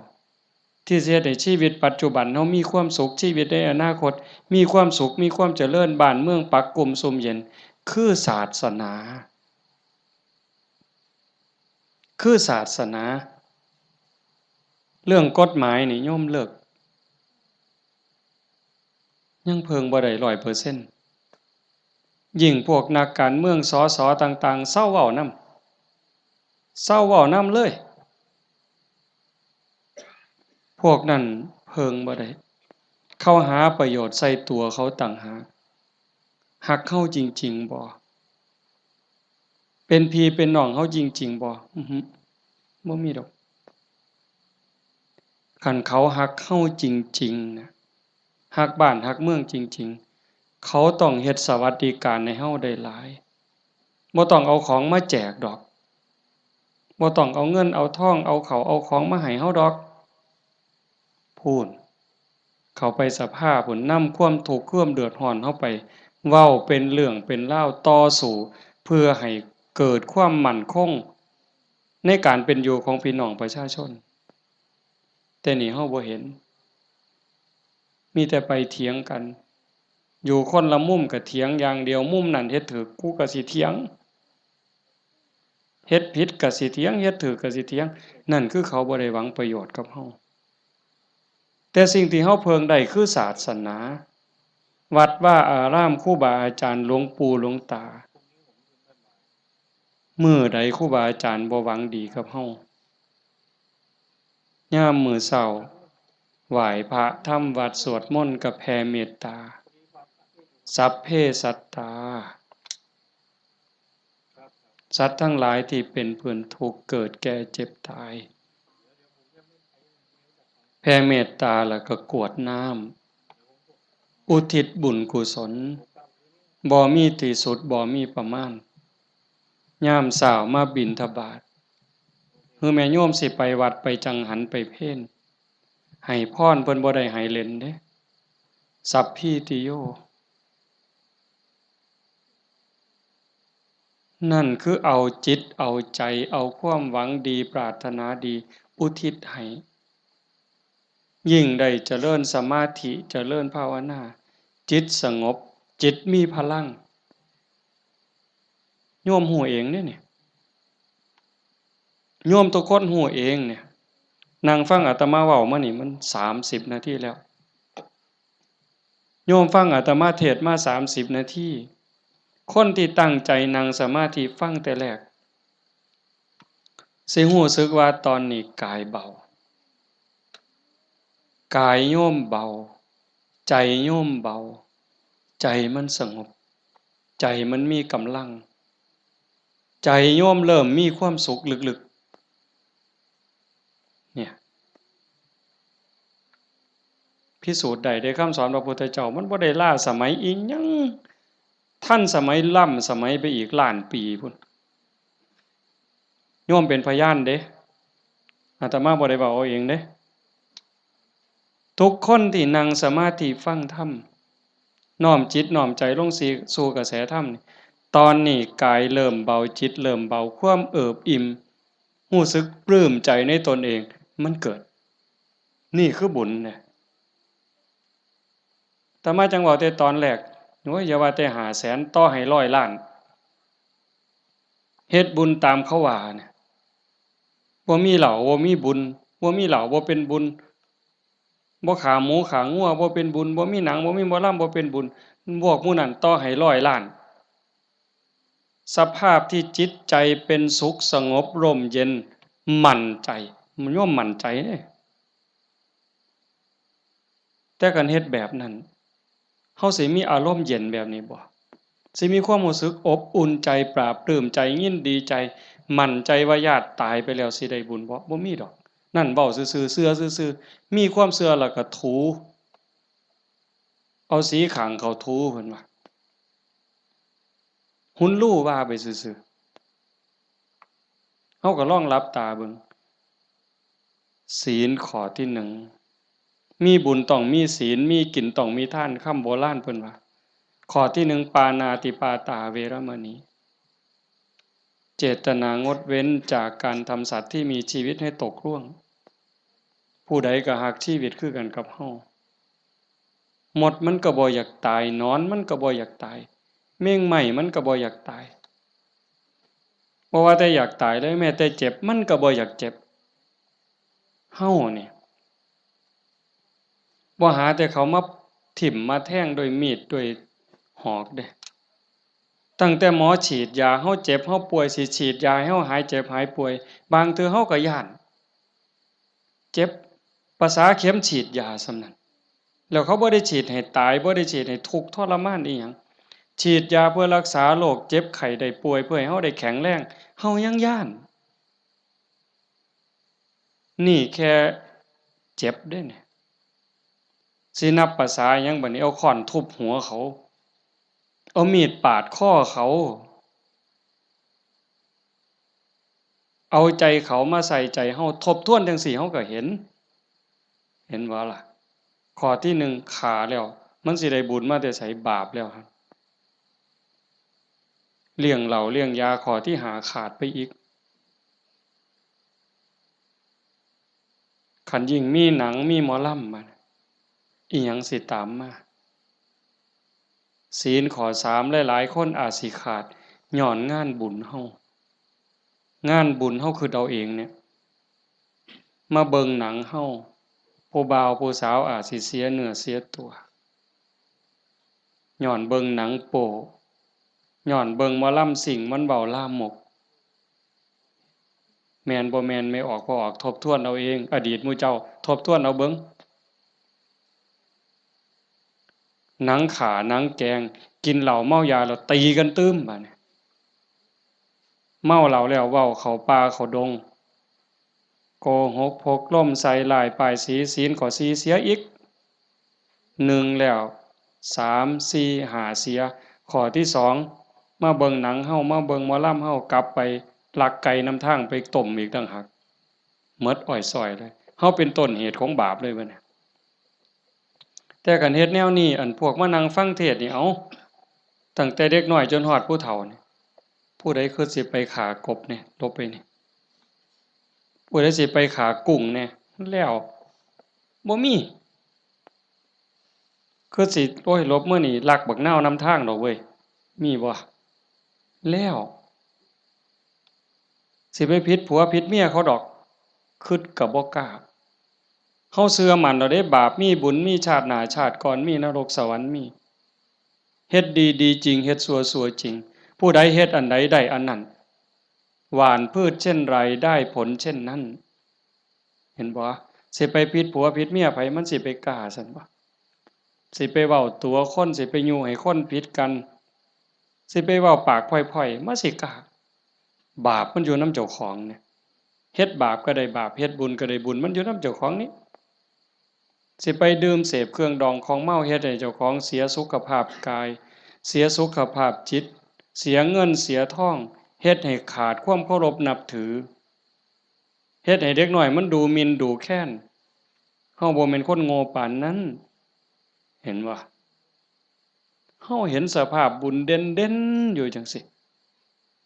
ที่สิเฮ็ดให้ชีวิตปัจจุบันเฮามีความสุข ชีวิตในอนาคตมีความสุข มีความเจริญ บ้านเมืองปักกุมซุ่มเย็น คือศาสนา คือศาสนา เรื่องกฎหมายนี่โยมเลิก ยังเพิ่งบ่ได้ร้อยเปอร์เซ็นต์ ยิ่งพวกนักการเมือง สส ต่างๆ เซาเว้านำ เซาเว้านำเลย พวกนั้นเพิ่งบ่ได้ เขาหาประโยชน์ใส่ตัวเขาต่างหาก ฮักเฮาจริงๆ บ่ เป็นพี่เป็นน้องเฮาจริงๆ บ่ อือฮึ บ่มีดอก คันเขาฮักเฮาจริงๆ นะ ฮักบ้านฮักเมืองจริงๆ เขาต้องเฮ็ดสวัสดิการให้เฮาได้หลาย บ่ต้องเอาของมาแจกดอก บ่ต้องเอาเงินเอาทอง เอาข้าวเอาของมาให้เฮาดอก พู้น เข้าไปสภาพู้น นำความทุกข์ความเดือดร้อนเฮาไป เว้าเป็นเรื่องเป็นราว ต่อสู้เพื่อให้เกิดความมั่นคง ในการเป็นอยู่ของพี่น้องประชาชน แต่นี่เฮาบ่เห็น มีแต่ไปเถียงกัน อยู่คนละมุมก็เถียงอย่างเดียว มุมนั้นเฮ็ดถูก กูก็สิเถียง เฮ็ดผิดก็สิเถียง เฮ็ดถูกก็สิเถียง นั่นคือเขาบ่ได้หวังประโยชน์กับเฮา แต่สิ่งที่เฮาเพิ่งได้คือศาสนา วัดวาอาราม ครูบาอาจารย์ หลวงปู่หลวงตา มื้อใดครูบาอาจารย์บ่หวังดีกับเฮา ยามมื้อเช้า ไหว้พระทำวัตรสวดมนต์ก็แผ่เมตตา สัพเพสัตตา สัตว์ทั้งหลายที่เป็นเพื่อนทุกข์เกิดแก่เจ็บตาย แผ่เมตตาแล้วก็กรวดน้ำ อุทิศบุญกุศล บ่มีที่สุด บ่มีประมาณ ยามเช้ามาบิณฑบาต คือแม่โยมสิไปวัดไปจังหันไปเพล ให้พรเพิ่นบ่ได้ให้เล่นเด้ สัพพีติโย นั่นคือเอาจิตเอาใจ เอาความหวังดีปรารถนาดีอุทิศให้ ยิ่งได้เจริญสมาธิเจริญภาวนา จิตสงบ จิตมีพลัง โยมฮู้เองเด้นี่ โยมทุกคนฮู้เองเนี่ย นั่งฟังอาตมาเว้ามานี่มันสามสิบนาทีแล้ว โยมฟังอาตมาเทศน์มาสามสิบนาที คนที่ตั้งใจนั่งสมาธิฟังแต่แรก สิรู้สึกว่าตอนนี้กายเบา กายโยมเบา ใจโยมเบา ใจมันสงบ ใจมันมีกำลัง ใจโยมเริ่มมีความสุขลึกๆ เนี่ย พิสูจน์ได้เด้ คำสอนพระพุทธเจ้า มันบ่ได้ล้าสมัยอิหยัง ทันสมัยล้ำสมัยไปอีกล้านปีพู้น โยมเป็นพยานเด้ อาตมาบ่ได้เว้าเอาเองเด้ ทุกคนที่นั่งสมาธิฟังธรรม น้อมจิตน้อมใจลงสู่กระแสธรรมนี่ ตอนนี้กายเริ่มเบา จิตเริ่มเบา ความเอิบอิ่ม รู้สึกปลื้มใจในตนเอง มันเกิด นี่คือบุญเนี่ย อาตมาจั่งเว้าแต่ตอนแรก โอ้ย อย่าว่าแต่ห้าแสน ต่อให้ร้อยล้าน เฮ็ดบุญตามเขาว่าเนี่ย บ่มีเหล้า บ่มีบุญ บ่มีเหล้า บ่เป็นบุญ บ่ฆ่าหมูฆ่างัว บ่เป็นบุญ บ่มีหนัง บ่มีหมอลำ บ่เป็นบุญ พวกหมู่นั้นต่อให้ร้อยล้าน สภาพที่จิตใจเป็นสุขสงบร่มเย็น มั่นใจ โยมมั่นใจเด้ แต่คันเฮ็ดแบบนั้น เฮาสิมีอารมณ์เย็นแบบนี้บ่ สิมีความรู้สึกอบอุ่นใจ ปลาบปลื้มใจ ยินดีใจ มั่นใจว่าญาติตายไปแล้วสิได้บุญบ่ บ่มีดอก นั่นเว้าซื่อๆ เชื่อซื่อๆ มีความเชื่อแล้วก็ถู เอาสีข้างเขาถู เพิ่นว่า หุนลู่ว่าไปซื่อๆ เฮาก็ลองหลับตาเบิ่ง ศีลข้อที่หนึ่ง มีบุญต้องมีศีล มีกินต้องมีทาน คำโบราณเพิ่นว่า ข้อที่หนึ่ง ปาณาติปาตาเวรมณี เจตนางดเว้นจากการทำสัตว์ที่มีชีวิตให้ตกร่วง ผู้ใดก็ฮักชีวิตคือกันกับเฮา มดมันก็บ่อยากตาย หนอนมันก็บ่อยากตาย แมงไม้มันก็บ่อยากตาย บ่ว่าแต่อยากตายเลย แม้แต่เจ็บมันก็บ่อยากเจ็บ เฮานี่ บ่หาแต่เขามาถิ่มมาแทงด้วยมีดด้วยหอกเด้ ตั้งแต่หมอฉีดยา เฮาเจ็บเฮาป่วย สิฉีดยาให้เฮาหายเจ็บหายป่วย บางเทื่อเฮาก็ย้าน เจ็บ ประสาเข็มฉีดยาส่ำนั้น แล้วเขาบ่ได้ฉีดให้ตาย บ่ได้ฉีดให้ทุกข์ทรมานอีหยัง ฉีดยาเพื่อรักษาโรคเจ็บไข้ได้ป่วย เพื่อให้เฮาได้แข็งแรง เฮายังย้าน นี่แค่เจ็บเด้เนี่ย สินับประสาหยังบัดนี้ เอาค้อนทุบหัวเขา เอามีดปาดคอเขา เอาใจเขามาใส่ใจเฮา ทบทวนจั่งซี้เฮาก็เห็น เห็นบ่ล่ะ ข้อที่หนึ่งฆ่าแล้ว มันสิได้บุญมาแต่ไส บาปแล้วหั่น เลี้ยงเหล้าเลี้ยงยา ข้อที่ห้าขาดไปอีก คันยิ่งมีหนังมีหมอลำมา อีหยังสิตามมา ศีลข้อสาม หลายๆ คนอาจสิขาด ย้อนงานบุญเฮา งานบุญเฮาคิดเอาเองเนี่ย มาเบิ่งหนังเฮา ผู้บ่าวผู้สาวอาจสิเสียเนื้อเสียตัว ย้อนเบิ่งหนังโป๊ ย้อนเบิ่งหมอลำซิ่งมันเว้าลามก แม่นบ่แม่น แม่ออกบ่ออก ทบทวนเอาเอง อดีตหมู่เจ้า ทบทวนเอาเบิ่ง หนังฆ่า หนังแกล้ง กินเหล้าเมายาแล้วตีกันตื่ม บาดนี้ เมาเหล้าแล้วเว้าเข้าป่าเข้าดง โกหกพกลมใส่ร้ายป้ายสี ศีลข้อสี่เสียอีก หนึ่งแล้ว สาม สี่ ห้า เสีย ข้อที่สอง มาเบิ่งหนังเฮา มาเบิ่งหมอลำเฮา กลับไปลักไก่นำทางไปต้มอีกต่างหาก หมดอ้อยซ้อยเลย เฮาเป็นต้นเหตุของบาปเลยบัดนี้ แต่คันเฮ็ดแนวนี้ อันพวกมานั่งฟังเทศน์นี่ เอ้า ตั้งแต่เด็กน้อยจนฮอดผู้เฒ่านี่ ผู้ใดคือสิไปฆ่ากบเนี่ย หลบไปนี่ ผู้ใดสิไปฆ่ากุ้งเนี่ย แล้ว บ่มี คือสิ โอ้ย หลบมื้อนี้ลักบักนาวนำทางดอกเว้ย มีบ่ แล้ว สิไปผิดผัวผิดเมียเขาดอก คิดก็บ่กล้า เฮาเชื่อมั่นแล้วเด้ บาปมีบุญมี ชาติหน้าชาติก่อนมี นรกสวรรค์มี เฮ็ดดีดีจริง เฮ็ดชั่วชั่วจริง ผู้ใดเฮ็ดอันใดได้อันนั้น หว่านพืชเช่นไรได้ผลเช่นนั้น เห็นบ่ สิไปผิดผัวผิดเมียไผ มันสิไปกล้าซั่นบ่ สิไปเว้าตั๋วคน สิไปยุให้คนผิดกัน สิไปเว้าปากพร่อยๆ มันสิกล้า บาปมันอยู่นำเจ้าของเนี่ย เฮ็ดบาปก็ได้บาป เฮ็ดบุญก็ได้บุญ มันอยู่นำเจ้าของนี่ สิไปดื่มเสพเครื่องดองของเมา เฮ็ดให้เจ้าของเสียสุขภาพกาย เสียสุขภาพจิต เสียเงินเสียทอง เฮ็ดให้ขาดความเคารพนับถือ เฮ็ดให้เด็กน้อยมันดูหมิ่นดูแคลน เฮาบ่แม่นคนโง่ปานนั้น เห็นบ่ เฮาเห็นสภาพบุญเด่นๆ อยู่จั่งซี้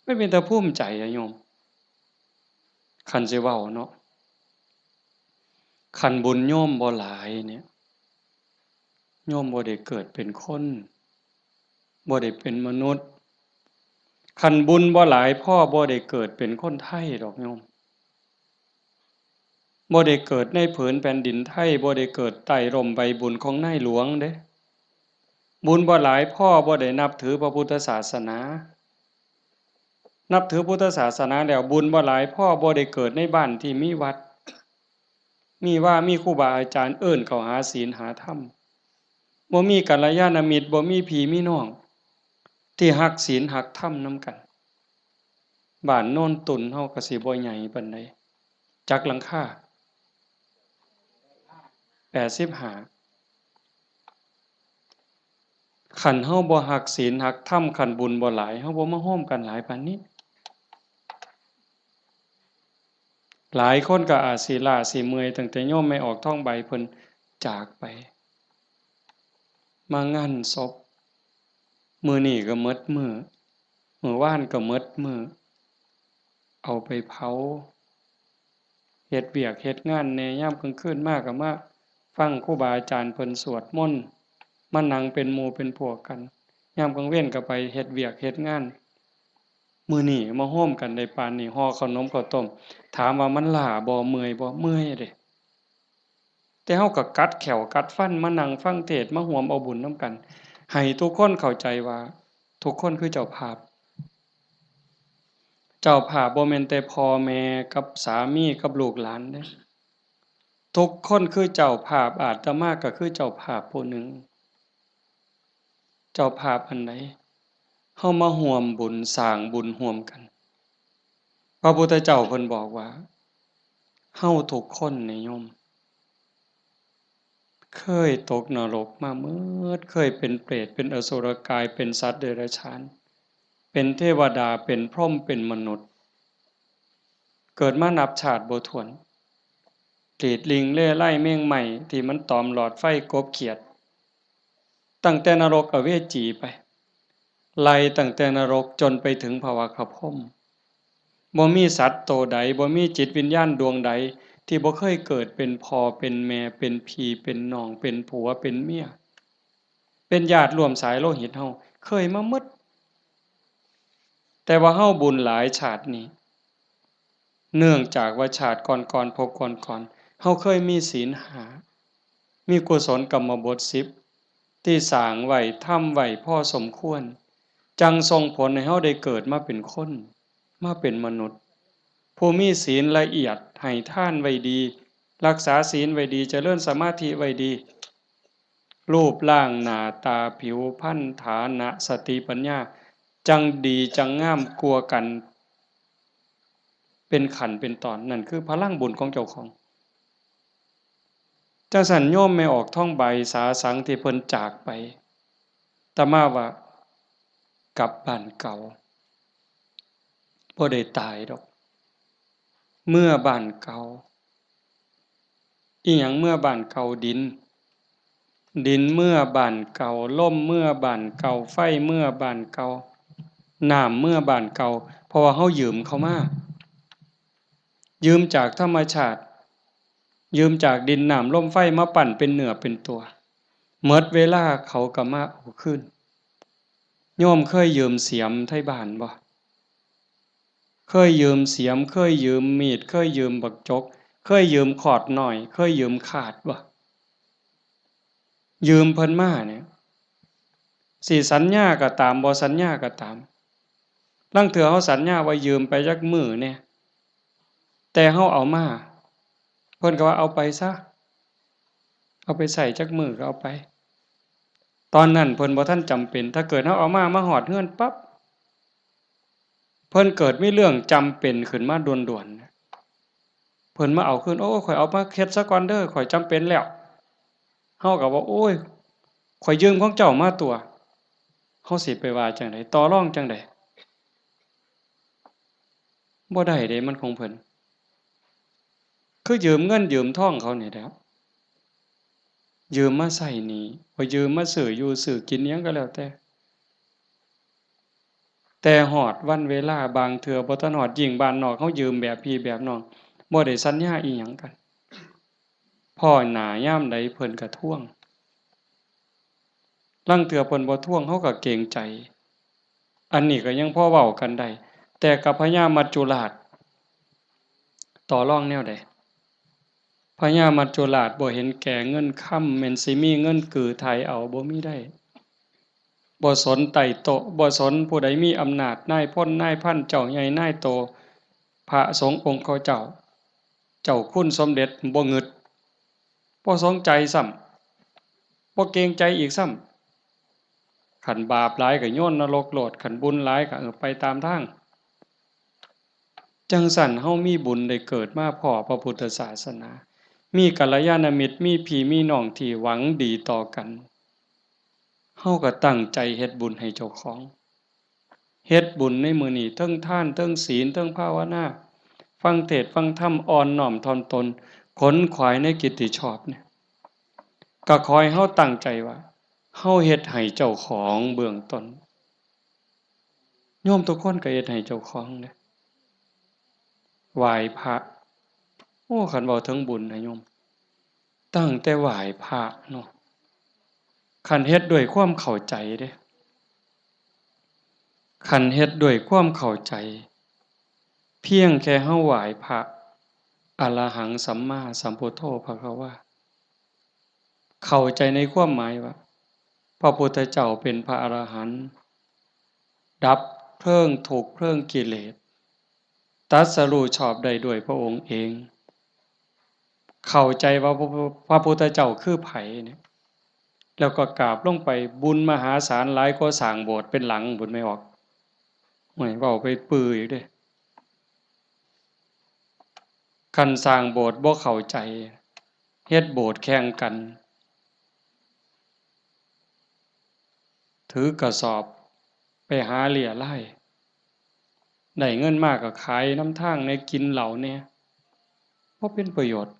มันเป็นตาภูมิใจอะโยม คันสิเว้าเนาะ คันบุญโยมบ่หลายเนี่ย โยมบ่ได้เกิดเป็นคน บ่ได้เป็นมนุษย์ คันบุญบ่หลายพอบ่ได้เกิดเป็นคนไทยดอกโยม บ่ได้เกิดในผืนแผ่นดินไทย บ่ได้เกิดใต้ร่มใบบุญของนายหลวงเด้ บุญบ่หลายพอบ่ได้นับถือพระพุทธศาสนา นับถือพุทธศาสนาแล้วบุญบ่หลายพอบ่ได้เกิดในบ้านที่มีวัด มีวา มีครูบาอาจารย์เอิ้นเข้าหาศีลหาธรรม บ่มีกัลยาณมิตร บ่มีพี่มีน้อง ที่ฮักศีลฮักธรรมนำกัน บ้านโนนตุ่นเฮาก็สิบ่ใหญ่ปานใด จักหลังคา แปดสิบห้า คันเฮาบ่ฮักศีลฮักธรรม คันบุญบ่หลาย เฮาบ่มาโฮมกันหลายปานนี้ หลายคนก็อาจสิล้าสิเมื่อย ตั้งแต่โยมแม่ออกทองใบเพิ่นจากไป มางานศพ มื้อนี้ก็หมดมื้อ มื้อวานก็หมดมื้อ เอาไปเผา เฮ็ดเวียกเฮ็ดงานแหน่ ยามกลางคืนมาก็มาฟังครูบาอาจารย์เพิ่นสวดมนต์ มานั่งเป็นหมู่เป็นพวกกัน ยามกลางเว็นก็ไปเฮ็ดเวียกเฮ็ดงาน มื้อนี้มาโฮมกันได้ปานนี้ ห่อข้าวหนมข้าวต้ม ถามว่ามันล้าบ่ เมื่อยบ่ เมื่อยเด้ แต่เฮาก็กัดแข้วกัดฟันมานั่งฟังเทศน์ มาร่วมเอาบุญนำกัน ให้ทุกคนเข้าใจว่าทุกคนคือเจ้าภาพ เจ้าภาพบ่แม่นแต่พ่อแม่กับสามีกับลูกหลานเด้ ทุกคนคือเจ้าภาพ อาตมาก็คือเจ้าภาพผู้หนึ่ง เจ้าภาพอันใด เฮามาร่วมบุญสร้างบุญร่วมกัน พระพุทธเจ้าเพิ่นบอกว่า เฮาทุกคนนี่โยม เคยตกนรกมาหมด เคยเป็นเปรต เป็นอสุรกาย เป็นสัตว์เดรัจฉาน เป็นเทวดา เป็นพรหม เป็นมนุษย์ เกิดมานับชาติบ่ถ้วน กรีดลิงเล่ไล่เม่งไหม้ที่มันตอมหลอดไฟกบเขียด ตั้งแต่นรกอเวจีไป ไล่ตั้งแต่นรกจนไปถึงพระวักขพรหม บ่มีสัตว์โตใด บ่มีจิตวิญญาณดวงใด ที่บ่เคยเกิดเป็นพ่อเป็นแม่ เป็นพี่เป็นน้อง เป็นผัวเป็นเมีย เป็นญาติร่วมสายโลหิตเฮา เคยมาหมด แต่ว่าเฮาบุญหลายชาตินี้ เนื่องจากว่าชาติก่อนๆ ภพก่อนๆ เฮาเคยมีศีลห้า มีกุศลกรรมบทสิบ ที่สร้างไว้ ทำไว้พอสมควร จั่งส่งผลให้เฮาได้เกิดมาเป็นคน มาเป็นมนุษย์ ผู้มีศีลละเอียด ให้ทานไว้ดี รักษาศีลไว้ดี เจริญสมาธิไว้ดี รูปร่างหน้าตา ผิวพรรณ ฐานะ สติปัญญา จั่งดีจั่งงามกว่ากัน เป็นขั้นเป็นตอน นั่นคือพลังบุญของเจ้าของ จั่งซั้นโยมแม่ออกทองใบสาสังที่เพิ่นจากไป อาตมาว่ากลับบ้านเก่า บ่ได้ตายดอก เมือบ้านเก่า อิหยังเมือบ้านเก่า ดิน ดินเมือบ้านเก่า ลมเมือบ้านเก่า ไฟเมือบ้านเก่า น้ำเมือบ้านเก่า เพราะว่าเฮายืมเขามา ยืมจากธรรมชาติ ยืมจากดินน้ำลมไฟมาปั้นเป็นเนื้อเป็นตัว หมดเวลาเขาก็มาเอาคืน โยมเคยยืมเสียมไทบ้านบ่ เคยยืมเสียม เคยยืมมีด เคยยืมบักจก เคยยืมขอดน้อย เคยยืมขาดบ่ ยืมเพิ่นมาเนี่ย สิสัญญาก็ตาม บ่สัญญาก็ตาม ลางเทื่อเฮาสัญญาว่ายืมไปจักมื้อแหน่ แต่เฮาเอามา เพิ่นก็ว่าเอาไปซะ เอาไปใช้จักมื้อก็เอาไป ตอนนั้นเพิ่นบ่ทันจำเป็น ถ้าเกิดเฮาเอามา มาฮอดเฮือนปั๊บ เพิ่นเกิดมีเรื่องจำเป็นขึ้นมาด่วนๆ เพิ่นมาเอาคืน โอ้ ข้อยเอามาเฮ็ดซะก่อนเด้อ ข้อยจำเป็นแล้ว เฮาก็ว่า โอ้ย ข้อยยืมของเจ้ามาตั่ว เฮาสิไปว่าจั่งใด ต่อรองจั่งใด บ่ได้เด้ มันของเพิ่น คือยืมเงินยืมทองเขานี่แหละ ยืมมาใช้หนี้ บ่ยืมมาซื้ออยู่ซื้อกินอิหยังก็แล้วแต่ แต่ฮอดวันเวลาบางเทื่อบ่ทันฮอด ยิ่งบ้านนอกเฮายืมแบบพี่แบบน้อง บ่ได้สัญญาอิหยังกัน พ้อหน้ายามใดเพิ่นก็ทวง ลางเทื่อเพิ่นบ่ทวงเฮาก็เกรงใจ อันนี้ก็ยังพอเว้ากันได้ แต่กับพญามัจจุราช ต่อรองแนวใด พญามัจจุราชบ่เห็นแก่เงินคำ แม่นสิมีเงินกือไถ่เอา บ่มีได้ บ่สนไต่โต๊ะ บ่สนผู้ใดมีอำนาจ นายพลนายพัน เจ้าใหญ่นายโต พระสงฆ์องค์เขาเจ้า เจ้าคุณสมเด็จบ่งึด บ่สนใจซ้ำ บ่เกรงใจอีกซ้ำ คันบาปหลายก็โยนนรกโลด คันบุญหลายก็ เออ ไปตามทาง จั่งซั้นเฮามีบุญได้เกิดมาพ้อพระพุทธศาสนา มีกัลยาณมิตร มีพี่มีน้องที่หวังดีต่อกัน เฮาก็ตั้งใจเฮ็ดบุญให้เจ้าของ เฮ็ดบุญในมื้อนี้ เทิงทาน เทิงศีล เทิงภาวนา ฟังเทศน์ฟังธรรม อ่อนน้อมถ่อมตน ขนขวายในกิตติชอบเนี่ย ก็ขอให้เฮาตั้งใจว่า เฮาเฮ็ดให้เจ้าของเบื้องต้น โยมทุกคนก็เฮ็ดให้เจ้าของเด้ ไหว้พระ โอ้ คันเว้าถึงบุญนะโยม ตั้งแต่ไหว้พระเนาะ คันเฮ็ดด้วยความเข้าใจเด้ คันเฮ็ดด้วยความเข้าใจ เพียงแค่เฮาไหว้พระ อะระหังสัมมาสัมพุทโธภะคะวา เข้าใจในความหมายว่า พระพุทธเจ้าเป็นพระอรหันต์ ดับเพลิงทุกข์เพลิงกิเลส ตรัสรู้ชอบได้ด้วยพระองค์เอง เข้าใจว่าพระ พระพุทธเจ้าคือไผเนี่ย แล้วก็กราบลงไป บุญมหาศาลหลายกว่าสร้างโบสถ์เป็นหลังพุ้น แม่ออก โอ้ย เว้าไปปื้ออีกเด้ คันสร้างโบสถ์บ่เข้าใจ เฮ็ดโบสถ์แข่งกัน ถือกระสอบไปหาเรี่ยไล่ ได้เงินมาก็ขายนำทางแหน่ กินเหล้าแหน่ บ่เป็นประโยชน์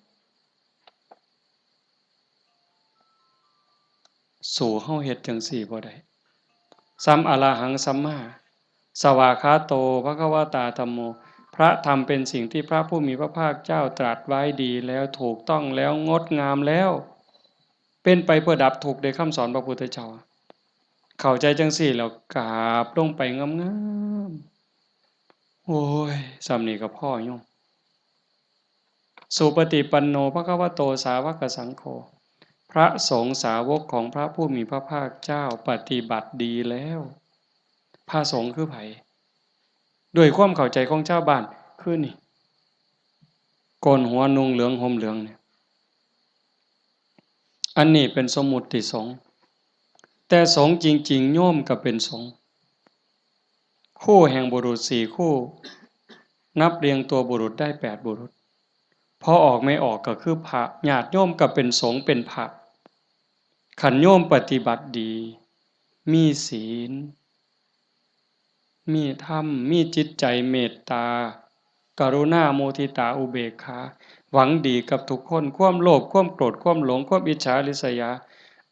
สู้เฮาเฮ็ดจั่งซี้บ่ได้ สัม อะระหังสัมมา สวากขาโต ภะคะวะตา ธัมโม พระธรรมเป็นสิ่งที่พระผู้มีพระภาคเจ้าตรัสไว้ดีแล้ว ถูกต้องแล้ว งดงามแล้ว เป็นไปเพื่อดับทุกข์ ได้คำสอนพระพุทธเจ้า เข้าใจจั่งซี้แล้วกราบลงไปงามๆ โอ้ย ส่ำนี้ก็พอโยม สุปฏิปันโน ภะคะวะโต สาวกสังโฆ พระสงฆ์สาวกของพระผู้มีพระภาคเจ้าปฏิบัติดีแล้ว พระสงฆ์คือไผ ด้วยความเข้าใจของชาวบ้าน คือนี่ โกนหัวนุ่งเหลืองห่มเหลืองเนี่ย อันนี้เป็นสมมุติสงฆ์ แต่สงฆ์จริงๆ โยมก็เป็นสงฆ์ คู่แห่งบุรุษสี่คู่ นับเรียงตัวบุรุษได้แปดบุรุษ พอออกไม่ออกก็คือพระ ญาติโยมก็เป็นสงฆ์เป็นพระ คันโยมปฏิบัติดี มีศีล มีธรรม มีจิตใจเมตตา กรุณา มุทิตา อุเบกขา หวังดีกับทุกคน ความโลภ ความโกรธ ความหลง ความอิจฉาริษยา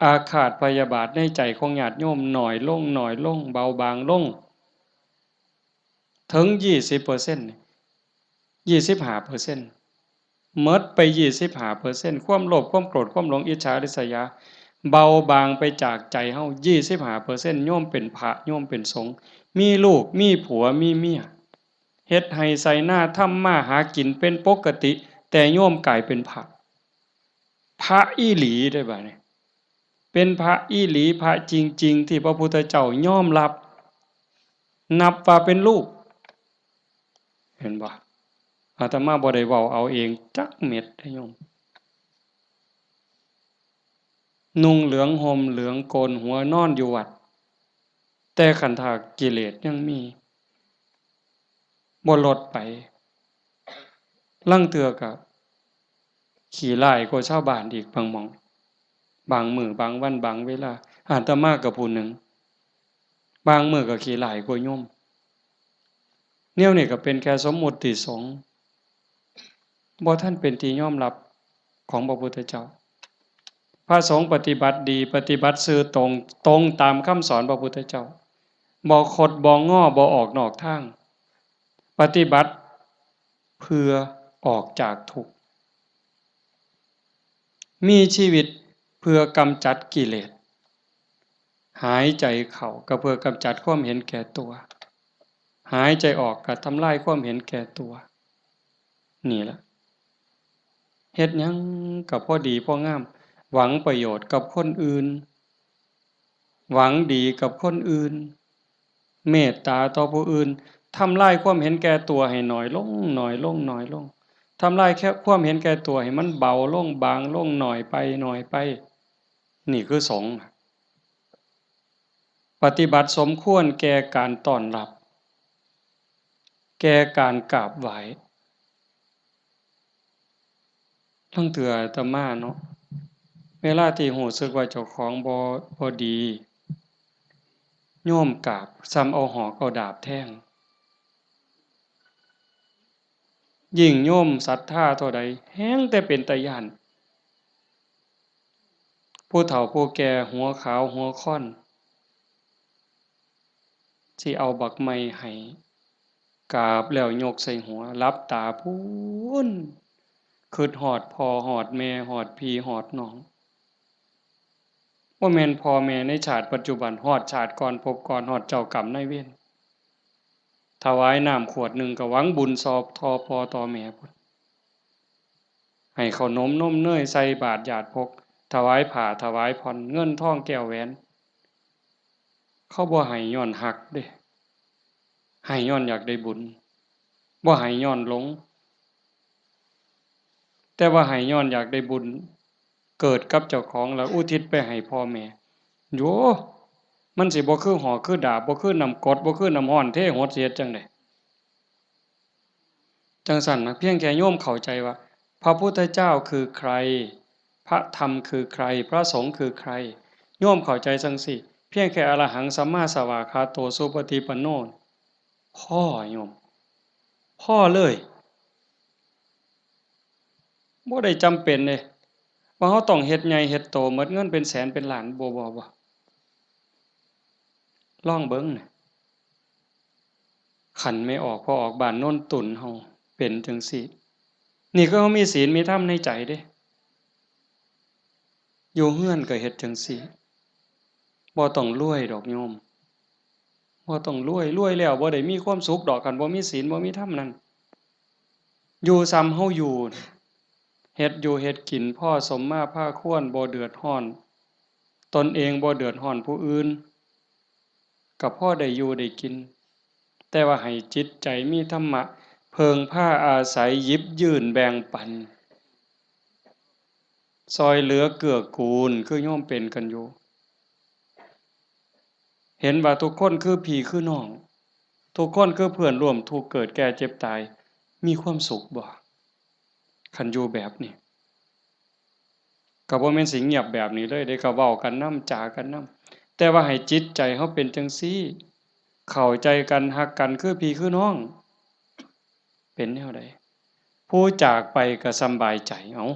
อาฆาตพยาบาทในใจของญาติโยมน้อยลง น้อยลง เบาบางลง ถึงยี่สิบเปอร์เซ็นต์ ยี่สิบห้าเปอร์เซ็นต์ หมดไปยี่สิบห้าเปอร์เซ็นต์ ความโลภ ความโกรธ ความหลง อิจฉาริษยา เบาบางไปจากใจเฮา ยี่สิบห้าเปอร์เซ็นต์ โยมเป็นพระ โยมเป็นสงฆ์ มีลูก มีผัว มีเมีย เฮ็ดไฮ่ไถนา ทำมาหากินเป็นปกติ แต่โยมกลายเป็นพระ พระอีหลีเด้บัดนี้ เป็นพระอีหลี พระจริงๆ ที่พระพุทธเจ้ายอมรับ นับว่าเป็นลูก เห็นบ่ อาตมาบ่ได้เว้าเอาเองจักเม็ดเด้โยม นุ่งเหลืองห่มเหลืองโกนหัวนอนอยู่วัด แต่คันถ้ากิเลสยังมี บ่ลดไป ลางเทื่อก็ขี้ร้ายกว่าชาวบ้านอีกบางหม่อง บางมื้อบางวันบางเวลา อาตมาก็ผู้หนึ่ง บางมื้อก็ขี้ร้ายกว่าโยม แนวนี้ก็เป็นแค่สมมุติสงฆ์ บ่ทันเป็นที่ยอมรับของพระพุทธเจ้า พระสงฆ์ปฏิบัติดี ปฏิบัติซื่อตรง ตรงตามคำสอนพระพุทธเจ้า บ่คดบ่งอ บ่ออกนอกทาง ปฏิบัติเพื่อออกจากทุกข์ มีชีวิตเพื่อกำจัดกิเลส หายใจเข้าก็เพื่อกำจัดความเห็นแก่ตัว หายใจออกก็ทำลายความเห็นแก่ตัว นี่ล่ะ เฮ็ดหยังก็พอดีพองาม หวังประโยชน์กับคนอื่น หวังดีกับคนอื่น เมตตาต่อผู้อื่น ทำลายความเห็นแก่ตัวให้น้อยลง น้อยลง น้อยลง ทำลายแค่ความเห็นแก่ตัวให้มันเบาลง บางลง น้อยไป น้อยไป นี่คือสงฆ์ ปฏิบัติสมควรแก่การต้อนรับ แก่การกราบไหว้ ลางเทื่ออาตมาเนาะ เวลาที่รู้สึกว่าเจ้าของบ่ บ่ดี โยมกราบ ส่ำเอาหอกเอาดาบแทง ยิ่งโยมศรัทธาเท่าใด แฮ่งแต่เป็นตาย้าน ผู้เฒ่าผู้แก่หัวขาวหัวค่อน สิเอาบักไม้ให้ กราบแล้วยกใส่หัว หลับตาพู้น คิดฮอดพ่อฮอดแม่ ฮอดพี่ฮอดน้อง บ่แม่นพ่อแม่ในชาติปัจจุบัน ฮอดชาติก่อนภพก่อน ฮอดเจ้ากรรมนายเวร ถวายน้ำขวดหนึ่งก็หวังบุญซอบต่อพ่อต่อแม่พุ้น ให้ข้าวนมนมเนยใส่บาตรญาติพก ถวายผ้าถวายผ่อน เงินทองแก้วแหวน เขาบ่ให้ย้อนฮักเด้ ให้ย้อนอยากได้บุญ บ่ให้ย้อนหลง แต่ว่าให้ย้อนอยากได้บุญ เกิดกับเจ้าของแล้วอุทิศไปให้พ่อแม่ โย มันสิบ่คือหอกคือดาบ บ่คือน้ำกรด บ่คือน้ำร้อนเทหด สิเฮ็ดจั่งใด จั่งซั้นนะ เพียงแค่โยมเข้าใจว่า พระพุทธเจ้าคือใคร พระธรรมคือใคร พระสงฆ์คือใคร โยมเข้าใจจั่งซี้ เพียงแค่อรหังสัมมาสวากขาโตสุปฏิปันโน พอโยม พอเลย บ่ได้จำเป็นเด้ ว่าเราต้องเฮ็ดใหญ่เฮ็ดโต หมดเงินเป็นแสนเป็นล้าน บ่ บ่ บ่ ลองเบิ่งนะ คันแม่ออกพ่อออกบ้านโนนตุ่นเฮาเป็นจั่งซี้ นี่คือเฮามีศีลมีธรรมในใจเด้ อยู่เฮือนก็เฮ็ดจั่งซี้ บ่ต้องรวยดอกโยม บ่ต้องรวย รวยแล้วบ่ได้มีความสุขดอก คันบ่มีศีลบ่มีธรรมนั่น อยู่ส่ำเฮาอยู่ เฮ็ดอยู่เฮ็ดกินพอสมมาพาควร บ่เดือดร้อน ตนเองบ่เดือดร้อนผู้อื่น ก็พอได้อยู่ได้กิน แต่ว่าให้จิตใจมีธรรมะ เพิ่งพาอาศัย หยิบยื่นแบ่งปัน ซ่อยเหลือเกื้อกูล คือโยมเป็นกันอยู่ เห็นว่าทุกคนคือพี่คือน้อง ทุกคนคือเพื่อนร่วมทุกข์เกิดแก่เจ็บตาย มีความสุขบ่ คันอยู่แบบนี้ ก็บ่แม่นสิเงียบแบบนี้เลยเด้ ก็เว้ากันนำ จ๋ากันนำ แต่ว่าให้จิตใจเฮาเป็นจั่งซี้ เข้าใจกัน ฮักกัน คือพี่คือน้อง เป็นแนวใด ผู้จากไปก็สำบายใจ เอ้า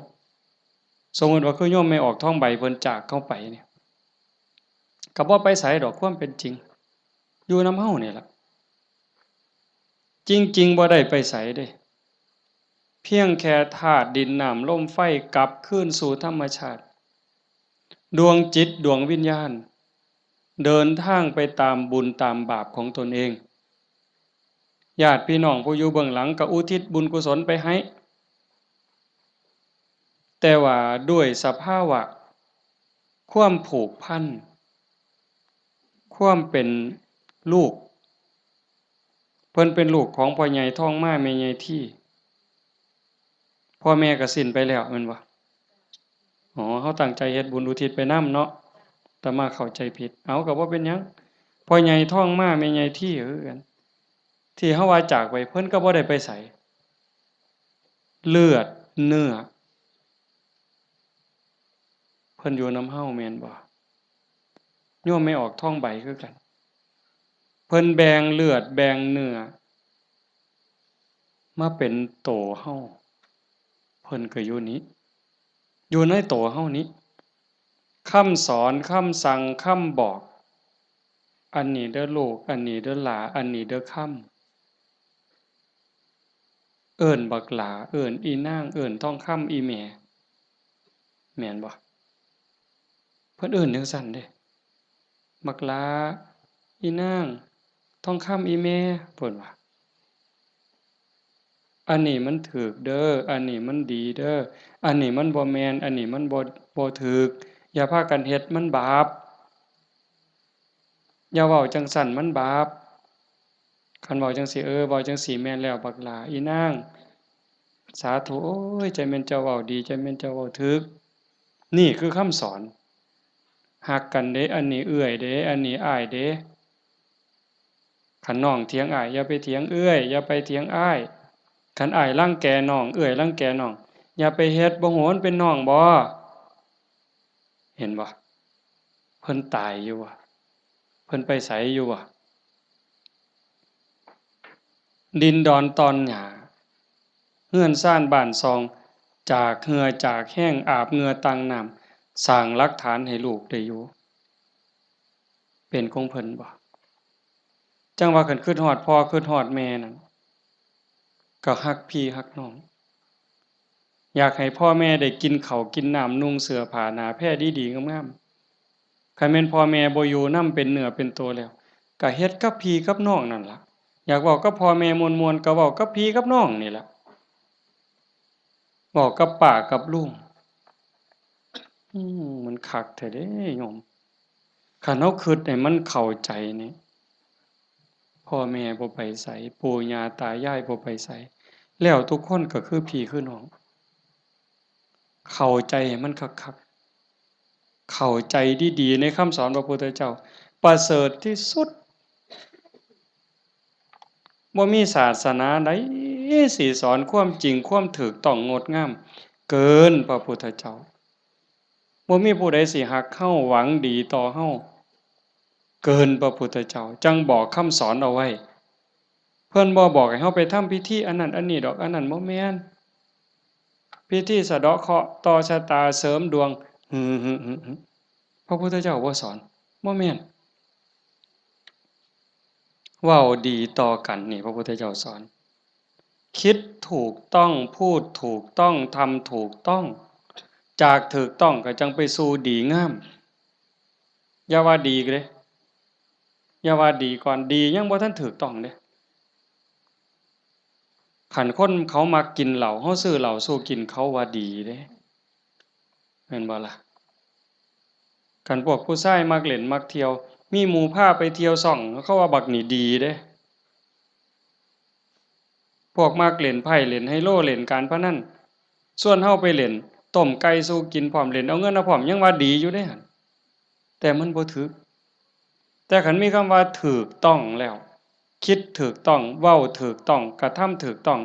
สมมุติว่าคือโยมแม่ออกทองใบเพิ่นจากเฮาไปเนี่ย ก็บ่ไปไสดอก ความเป็นจริง อยู่นำเฮานี่ล่ะ จริงๆ บ่ได้ไปไสเด้ เพียงแค่ธาตุดินน้ำลมไฟกลับคืนสู่ธรรมชาติ ดวงจิตดวงวิญญาณ เดินทางไปตามบุญตามบาปของตนเอง ญาติพี่น้องผู้อยู่เบื้องหลังก็อุทิศบุญกุศลไปให้ แต่ว่าด้วยสภาวะความผูกพัน ความเป็นลูก เพิ่นเป็นลูกของพ่อใหญ่ทองมาแม่ใหญ่ที พ่อแม่ก็สิ้นไปแล้วแม่นบ่ อ๋อ เฮาตั้งใจเฮ็ดบุญอุทิศไปนำเนาะ อาตมาเข้าใจผิด เอา ก็บ่เป็นหยัง พ่อใหญ่ทองมาแม่ใหญ่ทีคือกัน ที่เฮาว่าจากไป เพิ่นก็บ่ได้ไปไส เลือดเนื้อ เพิ่นอยู่นำเฮาแม่นบ่ โยมแม่ออกทองใบคือกัน เพิ่นแบ่งเลือดแบ่งเนื้อ มาเป็นโตเฮา เพิ่นก็อยู่นี้ อยู่ในโตเฮานี้ คำสอน คำสั่ง คำบอก อันนี้เด้อลูก อันนี้เด้อหล้า อันนี้เด้อคำ เอิ้นบักหล้า เอิ้นอีนาง เอิ้นทองคำ อีแม่ แม่นบ่ เพิ่นเอิ้นจั่งซั้นเด้ บักหล้า อีนาง ทองคำ อีแม่ เพิ่นว่า อันนี้มันถูกเด้อ อันนี้มันดีเด้อ อันนี้มันบ่แม่น อันนี้มันบ่ บ่ถูก อย่าพากันเฮ็ด มันบาป อย่าเว้าจั่งซั้น มันบาป คันเว้าจั่งซี้ เออ เว้าจั่งซี้แม่นแล้ว บักหล้า อีนาง สาธุ โอ้ย จั่งแม่นเจ้าเว้าดี จั่งแม่นเจ้าเว้าถูก นี่คือคำสอน ฮักกันเด้ อันนี้เอื้อยเด้ อันนี้อ้ายเด้ คันน้องเถียงอ้าย อย่าไปเถียงเอื้อย อย่าไปเถียงอ้าย คันอ้ายรังแกน้อง เอื้อยรังแกน้อง อย่าไปเฮ็ด บ่ฮู้มันเป็นน้องบ่ เห็นบ่ เพิ่นตายอยู่บ่ เพิ่นไปไสอยู่บ่ ดินดอนตอนหญ้า เฮือนซานบ้านซอง จากเหื่อจากแฮง อาบเหงื่อตั้งน้ำ สร้างหลักฐานให้ลูกได้อยู่ เป็นของเพิ่นบ่ จั่งว่าคันคิดฮอดพ่อคิดฮอดแม่นั่น ก็ฮักพี่ฮักน้อง อยากให้พ่อแม่ได้กินข้าวกินน้ำ นุ่งเสื้อผ้าหน้าแพรดีๆงามๆ คันแม่นพ่อแม่บ่อยู่นำเป็นเนื้อเป็นตัวแล้ว ก็เฮ็ดกับพี่กับน้องนั่นล่ะ อยากเว้ากับพ่อแม่ม่วนๆ ก็เว้ากับพี่กับน้องนี่ล่ะ เว้ากับป้ากับลุง อืม มันคักแท้เด้โยม คันเฮาคิดให้มันเข้าใจนี่ พ่อแม่บ่ไปไส ปู่ย่าตายายบ่ไปไส แล้วทุกคนก็คือพี่คือน้อง เข้าใจให้มันคักๆ เข้าใจดีๆ ในคำสอนพระพุทธเจ้า ประเสริฐที่สุด บ่มีศาสนาใดสิสอนความจริงความถูกต้องงดงาม เกินพระพุทธเจ้า บ่มีผู้ใดสิฮักเฮา หวังดีต่อเฮา เกินพระพุทธเจ้า จั่งบอกคำสอนเอาไว้ เพิ่นบ่บอกให้เฮาไปทำพิธีอันนั้นอันนี้ดอก อันนั้นบ่แม่น พิธีสะเดาะเคราะห์ ต่อชะตา เสริมดวง หึ หึ หึ หึ พระพุทธเจ้าบ่สอน บ่แม่น เว้าดีต่อกันนี่ พระพุทธเจ้าสอน คิดถูกต้อง พูดถูกต้อง ทำถูกต้อง จากถูกต้องก็จั่งไปสู่ดีงาม อย่าว่าดีเด้ อย่าว่าดีก่อน ดียังบ่ทันถูกต้องเด้ คันคนเขามักกินเหล้า เฮาซื้อเหล้าสู่กิน เขาว่าดีเด้ แม่นบ่ล่ะ คันพวกผู้ชายมักเล่นมักเที่ยว มีหมู่พาไปเที่ยวซ่อง เขาว่าบักนี่ดีเด้ พวกมักเล่นไพ่ เล่นไฮโล เล่นการพนัน ชวนเฮาไปเล่น ต้มไก่สู่กินพร้อม เล่นเอาเงินเอาพร้อม ยังว่าดีอยู่เด้หั่น แต่มันบ่ถูก แต่คันมีคำว่าถูกต้องแล้ว คิดถูกต้อง เว้าถูกต้อง กระทำถูกต้อง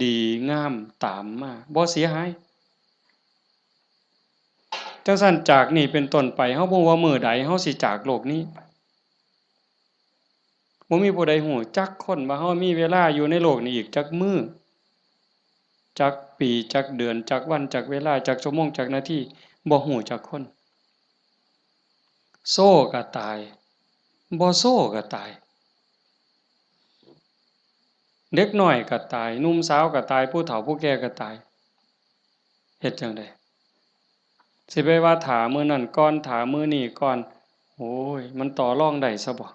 ดีงามตามมา บ่เสียหาย จั่งซั้นจากนี้เป็นต้นไป เฮาบ่ฮู้ว่ามื้อใดเฮาสิจากโลกนี้ บ่มีผู้ใดฮู้จักคนว่าเฮามีเวลาอยู่ในโลกนี้อีกจักมื้อ จักปี จักเดือน จักวัน จักเวลา จักชั่วโมง จักนาที บ่ฮู้จักคน โซก็ตาย บ่โซก็ตาย เด็กน้อยก็ตาย หนุ่มสาวก็ตาย ผู้เฒ่าผู้แก่ก็ตาย เฮ็ดจั่งใด สิไปว่าถ้ามื้อนั้นก่อน ถ้ามื้อนี้ก่อน โอ้ย มันต่อรองได้ซะบ่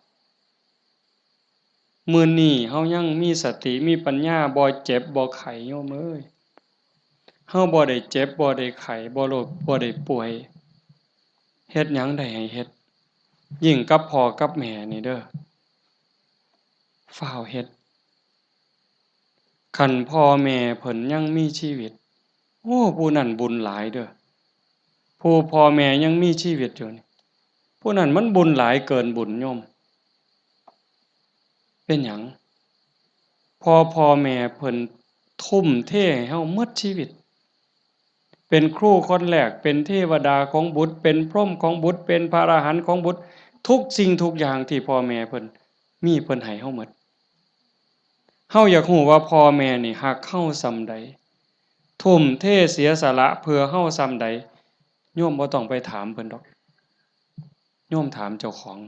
มื้อนี้เฮายังมีสติ มีปัญญา บ่เจ็บ บ่ไข้ โยมเอ้ย เฮาบ่ได้เจ็บ บ่ได้ไข้ บ่โรค บ่ได้ป่วย เฮ็ดหยังได้ให้เฮ็ด ยิ่งกับพ่อกับแม่นี่เด้อ ฟ้าวเฮ็ด คันพ่อแม่เพิ่นยังมีชีวิต โอ้ ผู้นั้นบุญหลายเด้อ ผู้พ่อแม่ยังมีชีวิตอยู่นี่ ผู้นั้นมันบุญหลายเกินบุญโยม เป็นหยัง เพราะพ่อแม่เพิ่นทุ่มเทให้เฮาหมดชีวิต เป็นครูคนแรก เป็นเทวดาของบุตร เป็นพรหมของบุตร เป็นพระอรหันต์ของบุตร ทุกสิ่งทุกอย่างที่พ่อแม่เพิ่นมี เพิ่นให้เฮาหมด เฮาอยากฮู้ว่าพ่อแม่นี่ฮักเฮาส่ำใด ทุ่มเทเสียสละเพื่อเฮาส่ำใด โยมบ่ต้องไปถามเพิ่นดอก โยมถามเจ้าของ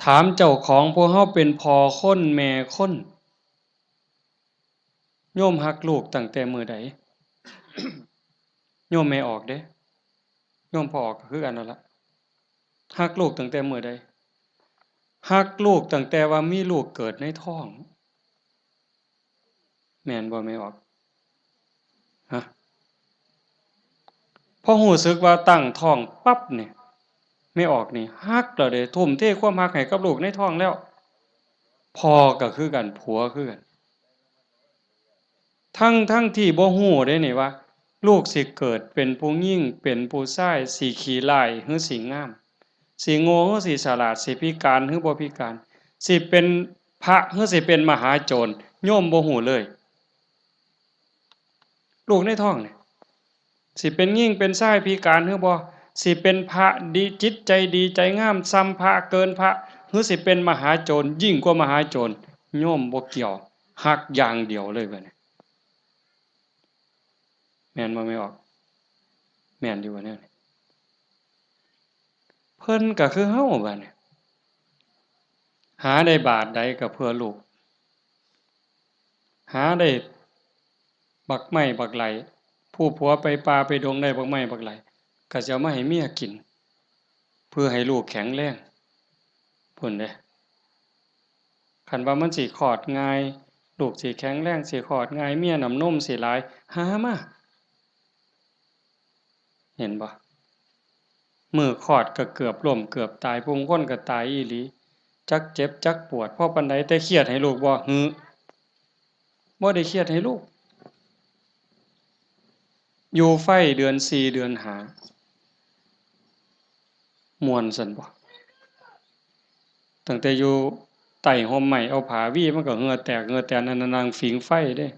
ถามเจ้าของ พวกเฮาเป็นพ่อคนแม่คน โยมฮักลูกตั้งแต่มื้อใด โยมแม่ออกเด้ โยมพ่อออกก็คือกันนั่นละ ฮักลูกตั้งแต่มื้อใด ฮักลูกตั้งแต่ว่ามีลูกเกิดในท้อง แม่นบ่แม่ออก ฮะ พอรู้สึกว่าตั้งท้องปั๊บนี่ แม่ออกนี่ฮักแล้วเด้ ทุ่มเทความฮักให้กับลูกในท้องแล้ว พ่อก็คือกัน ผัวคือกัน ทั้งๆ ที่บ่รู้เด้นี่ว่า ลูกสิเกิดเป็นผู้หญิง เป็นผู้ชาย สิขี้ร้ายหรือสิงาม สิโง่หรือสิฉลาด สิพิการหรือบ่พิการ สิเป็นพระหรือสิเป็นมหาโจร โยมบ่รู้เลย ลูกในท้องนี่ สิเป็นหญิงเป็นชายพิการหรือบ่ สิเป็นพระดี จิตใจดีใจงามส่ำพระเกินพระ หรือสิเป็นมหาโจรยิ่งกว่ามหาโจร โยมบ่เกี่ยว ฮักอย่างเดียวเลยบัดนี้ แม่นบ่แม่ออก แม่นอยู่บ่แนวนี้ เพิ่นก็คือเฮาบัดนี้ หาได้บาทใดก็เพื่อลูก หาได้บักไม้บักไหล ผู้ผัวไปป่าไปดงได้บักไม้บักไหล ก็สิเอามาให้เมียกิน เพื่อให้ลูกแข็งแรง พุ้นเด้ คันว่ามันสิคลอดง่าย ลูกสิแข็งแรง สิคลอดง่าย เมียน้ำนมสิหลาย หามา เห็นบ่ มื้อคลอดก็เกือบล้มเกือบตาย ผู้บางคนก็ตายอีหลี จักเจ็บจักปวด พอปานใด แต่เครียดให้ลูกบ่ หือ บ่ได้เครียดให้ลูก อยู่ไฟเดือนสี่เดือนห้า ม่วนซั่นบ่ ตั้งแต่อยู่ใต้ฮ่มไม้ เอาผ้าวีมันก็เหงื่อแตกเหงื่อแตน อันนั้นนั่งผิงไฟเด้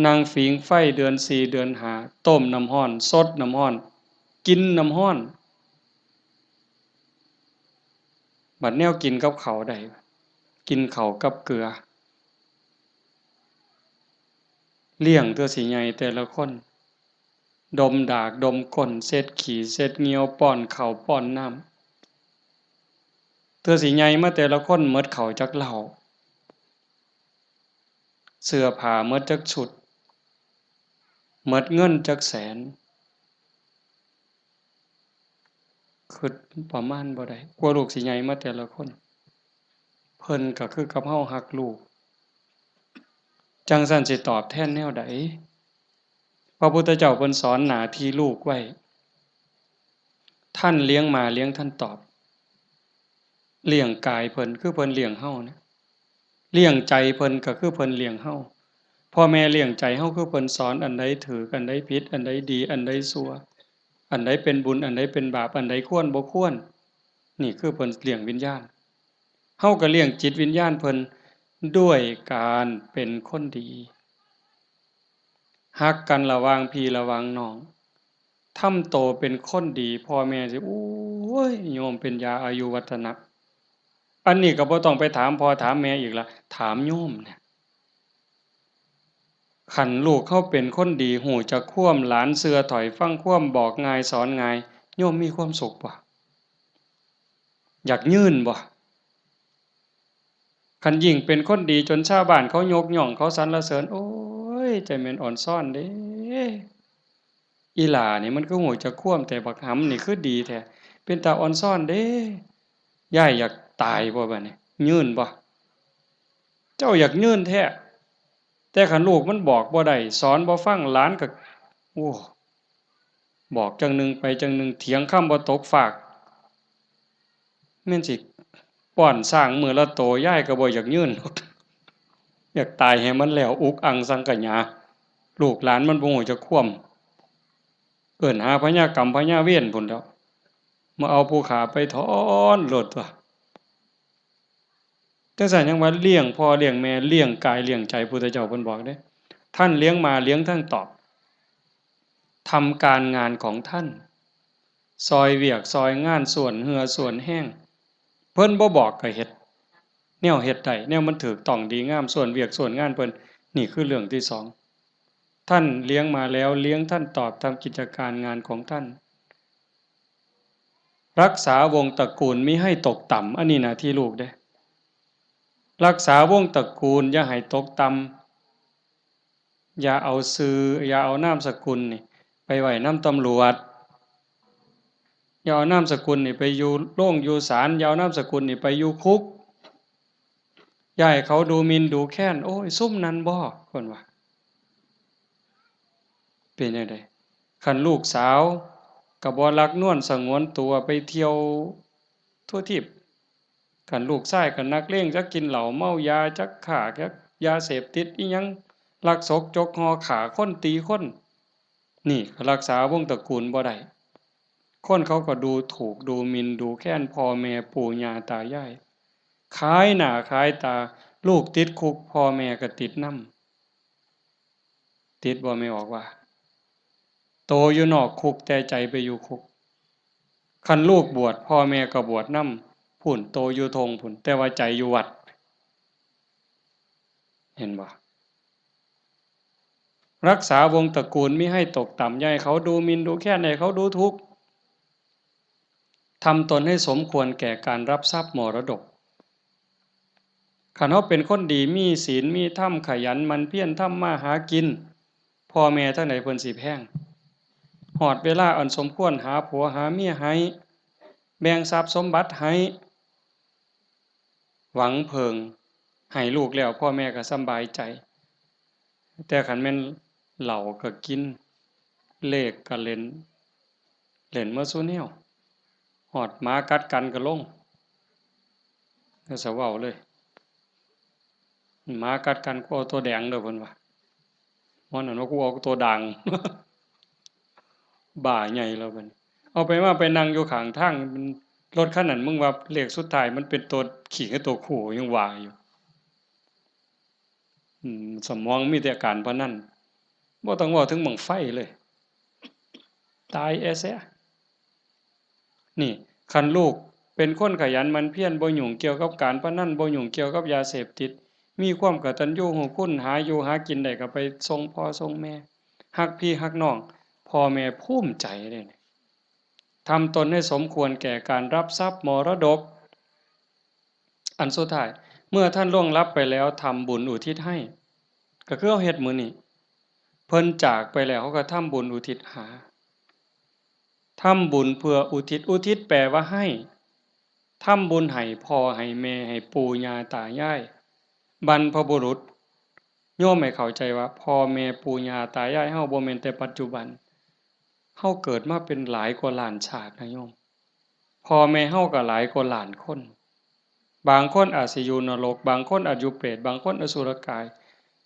นั่งผิงไฟเดือนสี่เดือนห้า ต้มน้ำร้อน สดน้ำร้อน กินน้ำร้อน บัดแนวกินกับข้าวได้ กินข้าวกับเกลือ เลี้ยงเทื่อสิใหญ่แต่ละคน ดมดากดมก้น เช็ดขี้เช็ดเหยี่ยว ป้อนข้าวป้อนน้ำ เทื่อสิใหญ่มาแต่ละคนหมดข้าวจักเล่า เสื้อผ้าหมดจักชุด หมดเงินจักแสน คิดประมาณบ่ได้ กว่าลูกสิใหญ่มาแต่ละคน เพิ่นก็คือกับเฮาฮักลูก จั่งซั้นสิตอบแทนแนวใด พระพุทธเจ้าเพิ่นสอนหน้าที่ลูกไว้ ท่านเลี้ยงมาเลี้ยงท่านตอบ เลี้ยงกายเพิ่นคือเพิ่นเลี้ยงเฮานะ เลี้ยงใจเพิ่นก็คือเพิ่นเลี้ยงเฮา พ่อแม่เลี้ยงใจเฮาคือเพิ่นสอนอันใดถูก อันใดผิด อันใดดี อันใดชั่ว อันใดเป็นบุญ อันใดเป็นบาป อันใดควรบ่ควร นี่คือเพิ่นเลี้ยงวิญญาณ เฮาก็เลี้ยงจิตวิญญาณเพิ่นด้วยการเป็นคนดี ฮักกันระหว่างพี่ระหว่างน้อง ทำโตเป็นคนดี พ่อแม่สิ โอ้ย โยมเป็นยาอายุวัฒนะ อันนี้ก็บ่ต้องไปถามพ่อถามแม่อีกละ ถามโยมเนี่ย คันลูกเฮาเป็นคนดี ฮู้จักความ หลานเชื่อถ้อยฟังความ บอกง่ายสอนง่าย โยมมีความสุขบ่ อยากยืนบ่ คันยิ่งเป็นคนดีจนชาวบ้านเขายกย่องเขาสรรเสริญ โอ้ย ใจแม่นอ่อนซ้อนเด้ อีหล่านี่มันคือฮู้จักความ แต่บักหำนี่คือดีแท้ เป็นตาอ่อนซ้อนเด้ ยายอยากตายบ่บัดนี้ ยืนบ่ เจ้าอยากยืนแท้ แต่คันลูกมันบอกบ่ได้ สอนบ่ฟัง หลานก็ โอ้ บอกจั่งหนึ่งไปจั่งหนึ่ง เถียงคำบ่ตกฟาก แม่นสิป้อนช้างมื้อละโต ยายก็บ่อยากยืน อยากตายให้มันแล้ว อุกอังสังขยา ลูกหลานมันบ่ฮู้จักความ เอิ้นหาพญากรรมพญาเวรพุ้นแหล้ว มาเอาผู้ฆ่าไปถอนโลดตั๊ว จั่งซั้นยังว่าเลี้ยงพ่อเลี้ยงแม่ เลี้ยงกายเลี้ยงใจ พุทธเจ้าเพิ่นบอกเด้ ท่านเลี้ยงมาเลี้ยงท่านตอบ ทำการงานของท่าน ซอยเวียกซอยงาน ส่วนเหื่อส่วนแฮง เพิ่นบ่บอกก็เฮ็ด แนวเฮ็ดได้ แนวมันถูกต้องดีงาม ส่วนเวียกส่วนงานเพิ่น นี่คือเรื่องที่สอง ท่านเลี้ยงมาแล้ว เลี้ยงท่านตอบ ทำกิจการงานของท่าน รักษาวงศ์ตระกูลมิให้ตกต่ำ อันนี้หน้าที่ลูกเด้ รักษาวงศ์ตระกูลอย่าให้ตกต่ำ อย่าเอาชื่อ อย่าเอานามสกุลนี่ไปไว้นำตำรวจ อย่าเอานามสกุลนี่ไปอยู่โรงอยู่ศาล อย่าเอานามสกุลนี่ไปอยู่คุก อย่าให้เขาดูหมิ่นดูแคลน โอ้ย ซุมนั้นบ่ เพิ่นว่า เป็นจั่งใด คันลูกสาวก็บ่หลักนวลสงวนตัวไปเที่ยวทั่วทีป คันลูกชายก็นักเลง จักกินเหล้าเมายา จักค้า จักยาเสพติดอิหยัง ลักซกจกห่อ ฆ่าคนตีคน นี่ก็รักษาวงศ์ตระกูลบ่ได้ คนเขาก็ดูถูกดูหมิ่นดูแคลนพ่อแม่ปู่ย่าตายาย ขายหน้าขายตา ลูกติดคุก พ่อแม่ก็ติดนำ ติดบ่ แม่ออกว่า โตอยู่นอกคุกแต่ใจไปอยู่คุก คันลูกบวช พ่อแม่ก็บวชนำ พุ้น โตอยู่ท่งพุ้น แต่ว่าใจอยู่วัด เห็นบ่ รักษาวงศ์ตระกูลมิให้ตกต่ำ อย่าให้เขาดูหมิ่นดูแคลน ให้เขาดูถูก ทำตนให้สมควรแก่การรับทรัพย์มรดก คันเฮาเป็นคนดี มีศีล มีธรรม ขยันหมั่นเพียรทำมาหากิน พ่อแม่ทางใดเพิ่นสิแพง ฮอดเวลาอันสมควร หาผัวหาเมียให้ แบ่งทรัพย์สมบัติให้ หวังเพิ่ง ให้ลูกแล้ว พ่อแม่ก็สำบายใจ แต่คันแม่นเหล้าก็กิน เลขก็เล่น เล่นหมดซุแนว ฮอดหมากัดกันก็ลง ก็สะเว้าเลย หมากัดกัน กูเอาตัวแดงเด้อ เพิ่นว่า ว่านั่นว่า กูเอาตัวด่าง บ้าใหญ่แล้วบัดนี้ เอาไปมาไปนั่งอยู่ข้างทาง มัน รถคันนั้น มึงว่าเลขสุดท้ายมันเป็นตัวขี้กับตัวคู่ ยังว่าอยู่ อืม สมองมีแต่การพนัน บ่ต้องเว้าถึงบั้งไฟเลย ตายแอเสีย นี่ คันลูกเป็นคนขยันหมั่นเพียร บ่ยุ่งเกี่ยวกับการพนัน บ่ยุ่งเกี่ยวกับยาเสพติด มีความกตัญญูรู้คุณ หาอยู่หากินได้ก็ไปส่งพ่อส่งแม่ ฮักพี่ฮักน้อง พ่อแม่ภูมิใจเด้ ทำตนให้สมควรแก่การรับทรัพย์มรดก อันสุดท้าย เมื่อท่านล่วงลับไปแล้ว ทำบุญอุทิศให้ ก็คือเฮาเฮ็ดมื้อนี้ เพิ่นจากไปแล้ว เฮาก็ทำบุญอุทิศหา ทำบุญเพื่ออุทิศ อุทิศแปลว่าให้ ทำบุญให้พ่อให้แม่ ให้ปู่ย่าตายาย บรรพบุรุษ โยมให้เข้าใจว่าพ่อแม่ปู่ย่าตายายเฮาบ่แม่นแต่ปัจจุบัน เฮาเกิดมาเป็นหลายกว่าล้านชาตินะโยม พ่อแม่เฮาก็หลายกว่าล้านคน บางคนอาจสิอยู่นรก บางคนอาจอยู่เปรต บางคนอสุรกาย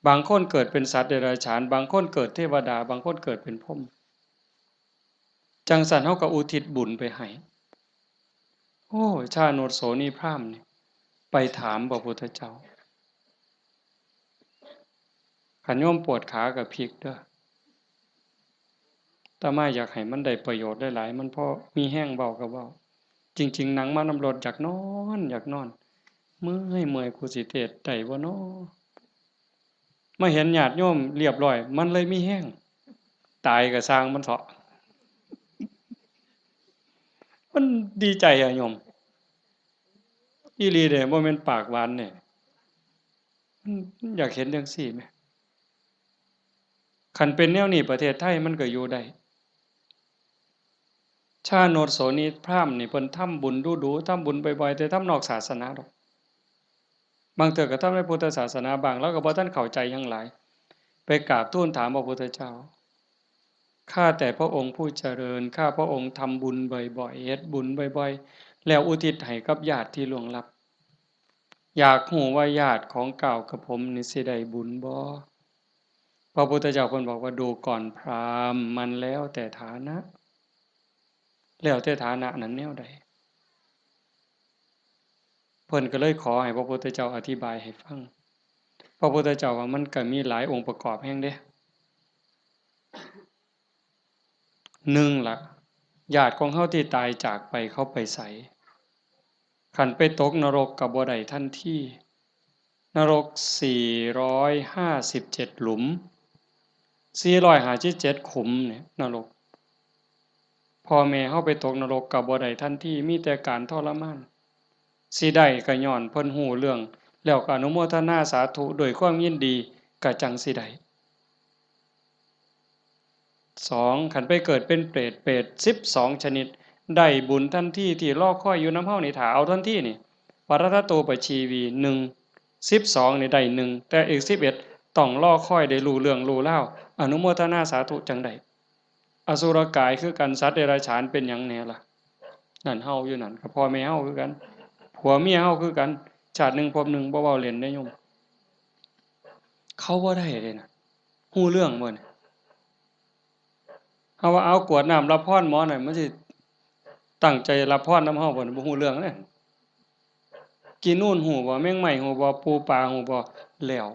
บางคนเกิดเป็นสัตว์เดรัจฉาน บางคนเกิดเทวดา บางคนเกิดเป็นพรหม จั่งซั้นเฮาก็อุทิศบุญไปให้ โอ้ ชาโนชโสนีพราหมณ์นี่ ไปถามพระพุทธเจ้า คันโยมปวดขาก็พลิกเด้อ อาตมาอยากให้มันได้ประโยชน์หลายๆ มันพอมีแฮงเว้าก็เว้า จริงๆ นั่งมานำรถอยากนอน อยากนอน เมื่อย เมื่อย กูสิเทศน์ได้บ่น้อ มาเห็นญาติโยมเรียบร้อย มันเลยมีแฮง ตายก็ซ่างมันเถาะ มันดีใจอะโยม อีหลีเด้ บ่แม่นปากหวานเด้ มัน มันอยากเห็นจั่งซี้แหม คันเป็นแนวนี้ประเทศไทยมันก็อยู่ได้ ชาโนชโสนีพราหมณ์นี่เพิ่นทำบุญดู๋ๆ ทำบุญบ่อยๆ แต่ทำนอกศาสนาดอก บางเทื่อก็ทำในพุทธศาสนาบ้าง ลาวก็บ่ทันเข้าใจหยังหลาย ไปกราบทูลถามพระพุทธเจ้า ข้าแต่พระองค์ผู้เจริญ ข้าพระองค์ทำบุญบ่อยๆ เฮ็ดบุญบ่อยๆ แล้วอุทิศให้กับญาติที่ล่วงลับ อยากฮู้ว่าญาติของก้าวกับผมนี่สิได้บุญบ่ พระพุทธเจ้าเพิ่นบอกว่า ดูก่อนพราหมณ์ มันแล้วแต่ฐานะ แล้วแต่ฐานะนั้นแนวใด เพิ่นก็เลยขอให้พระพุทธเจ้าอธิบายให้ฟัง พระพุทธเจ้าว่ามันก็มีหลายองค์ประกอบแฮงเด้ หนึ่งละ ญาติของเฮาที่ตายจากไปเขาไปไส คันไปตกนรกก็บ่ได้ทันที นรกสี่ร้อยห้าสิบเจ็ดหลุม สี่ร้อยห้าสิบเจ็ดขุมเนี่ย นรก พ่อแม่เฮาไปตกนรกก็บ่ได้ทันที มีแต่การทรมาน สิได้ก็ย้อนเพิ่นฮู้เรื่อง แล้วก็อนุโมทนาสาธุด้วยความยินดี ก็จั่งสิได้ สอง คันไปเกิดเป็นเปรต เปรตสิบสองชนิด ได้บุญทันที ที่รอคอยอยู่นำเฮานี่ ถ้าเอาทันทีนี่ ปรัตตโตปชีวี หนึ่ง สิบสองนี่ได้หนึ่ง แต่อีกสิบเอ็ดต้องรอคอยได้รู้เรื่องรู้ราว อนุโมทนาสาธุจั่งได้ อสุรกายคือกัน สัตว์เดรัจฉานเป็นหยังแหน่ล่ะ นั่นเฮาอยู่นั่น ก็พ่อแม่เฮาคือกัน ผัวเมียเฮาคือกัน ชาติหนึ่งภพหนึ่ง บ่เว้าเล่นเด้โยม เขาบ่ได้เลยนะ ฮู้เรื่องบ่เนี่ย เฮาว่าเอากรวดน้ำรับพรหมอน่ะ มันสิตั้งใจรับพรนำเฮาบ่เนี่ย บ่ฮู้เรื่องเลย กินนู่นฮู้บ่ แมงไม้ฮู้บ่ ปูปลาฮู้บ่ แล้ว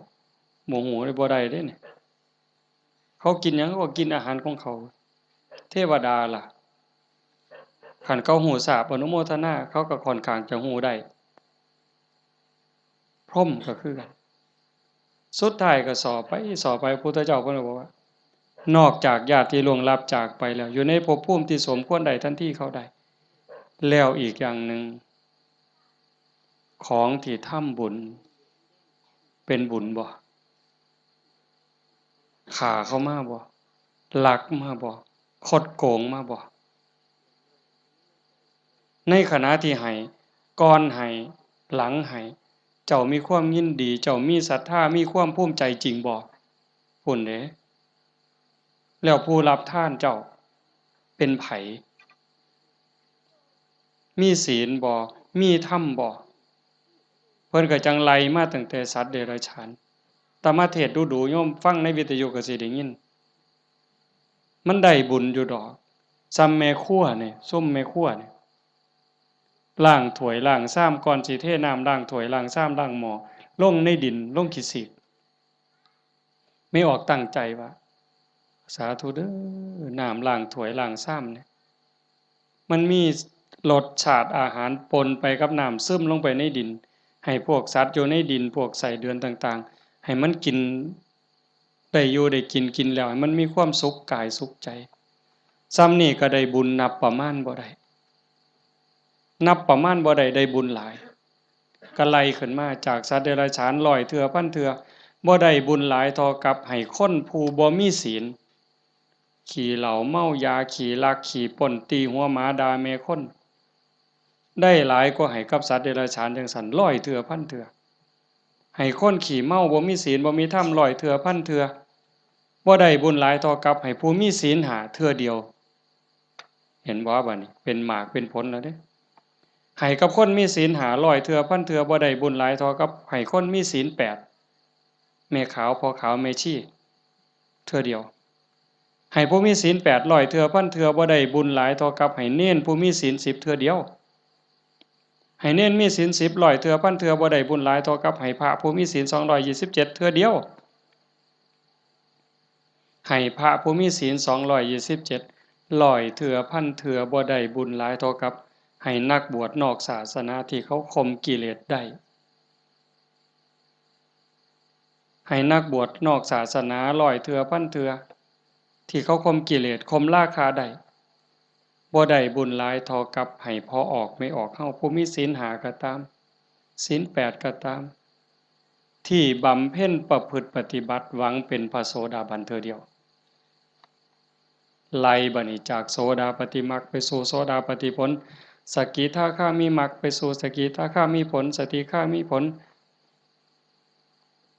บ่ฮู้เลย บ่ได้เด้เนี่ย เขากินหยัง เขาก็กินอาหารของเขา เทวดาล่ะ คันเขาฮู้ทราบอนุโมทนา เขาก็ค่อนข้างจะฮู้ได้ พรหมก็คือกัน สุดท้ายก็สอบไป สอบไป พุทธเจ้าเพิ่นก็บอกว่า นอกจากญาติที่ล่วงลับจากไปแล้ว อยู่ในภพภูมิที่สมควรได้ทันทีเขาได้ แล้วอีกอย่างหนึ่ง ของที่ทำบุญ เป็นบุญบ่ ฆ่าเขามาบ่ ลักมาบ่ คดโกงมาบ่ ในขณะที่ให้ ก่อนให้ หลังให้ เจ้ามีความยินดี เจ้ามีศรัทธา มีความภูมิใจจริงบ่ พุ้นเด้ แล้วผู้รับทานเจ้า เป็นไผ มีศีลบ่ มีธรรมบ่ เพิ่นก็จั่งไล่มาตั้งแต่สัตว์เดรัจฉาน แต่มาเทศน์ดูๆ โยมฟังในวิทยุก็สิได้ยิน มันได้บุญอยู่ดอก ซ่ำแม่ครัวนี่ ซุมแม่ครัวนี่ ล้างถ้วยล้างชาม ก่อนสิเทน้ำล้างถ้วยล้างชามล้างหม้อ ลงในดิน ลงขี้สีก แม่ออกตั้งใจว่า สาธุเด้อ น้ำล้างถ้วยล้างชามเนี่ย มันมีรสชาติอาหารปนไปกับน้ำ ซึมลงไปในดิน ให้พวกสัตว์อยู่ในดิน พวกไส้เดือนต่างๆ ให้มันกิน ได้อยู่ได้กิน กินแล้วให้มันมีความสุขกายสุขใจ ซ่ำนี่ก็ได้บุญนับประมาณบ่ได้ นับประมาณบ่ได้ ได้บุญหลาย ก็ไล่ขึ้นมาจากสัตว์เดรัจฉานร้อยเทื่อพันเทื่อ บ่ได้บุญหลายเท่ากับให้คนผู้บ่มีศีล ขี้เหล้าเมายา ขี้ลักขี้ปล้น ตีหัวหมา ด่าแม่คน ได้หลายกว่าให้กับสัตว์เดรัจฉานจั่งซั้น ร้อยเทื่อพันเทื่อ ให้คนขี้เมา บ่มีศีล บ่มีธรรม ร้อยเทื่อพันเทื่อ บ่ได้บุญหลายเท่ากับให้ผู้มีศีลห้าเทื่อเดียว เห็นบ่ บัดนี้เป็นหมากเป็นผลแล้วเด้ ให้กับคนมีศีลห้าร้อยเทื่อพันเทื่อ บ่ได้บุญหลายเท่ากับให้คนมีศีลแปด แม่ขาว พ่อขาว แม่ชี เทื่อเดียว ให้ผู้มีศีลแปดร้อยเทื่อพันเทื่อ บ่ได้บุญหลายเท่ากับให้เณรผู้มีศีลสิบเทื่อเดียว ให้เณรมีศีลสิบร้อยเทื่อพันเทื่อ บ่ได้บุญหลายเท่ากับให้พระผู้มีศีลสองร้อยยี่สิบเจ็ดเทื่อเดียว ให้พระผู้มีศีลสองร้อยยี่สิบเจ็ดร้อยเทื่อพันเทื่อ บ่ได้บุญหลายเท่ากับให้นักบวชนอกศาสนาที่เขาข่มกิเลสได้ ให้นักบวชนอกศาสนาร้อยเทื่อพันเทื่อ ที่เขาข่มกิเลสข่มราคะได้ บ่ได้บุญหลายเท่ากับให้พ่อออกแม่ออกเฮา ผู้มีศีลห้าก็ตาม ศีลแปดก็ตาม ที่บำเพ็ญประพฤติปฏิบัติหวังเป็นพระโสดาบันเทื่อเดียว ไล่บัดนี้จากโสดาปัตติมรรคไปสู่โสดาปัตติผล สกิทาคามิมรรคไปสู่สกิทาคามิผล สกิทาคามิผล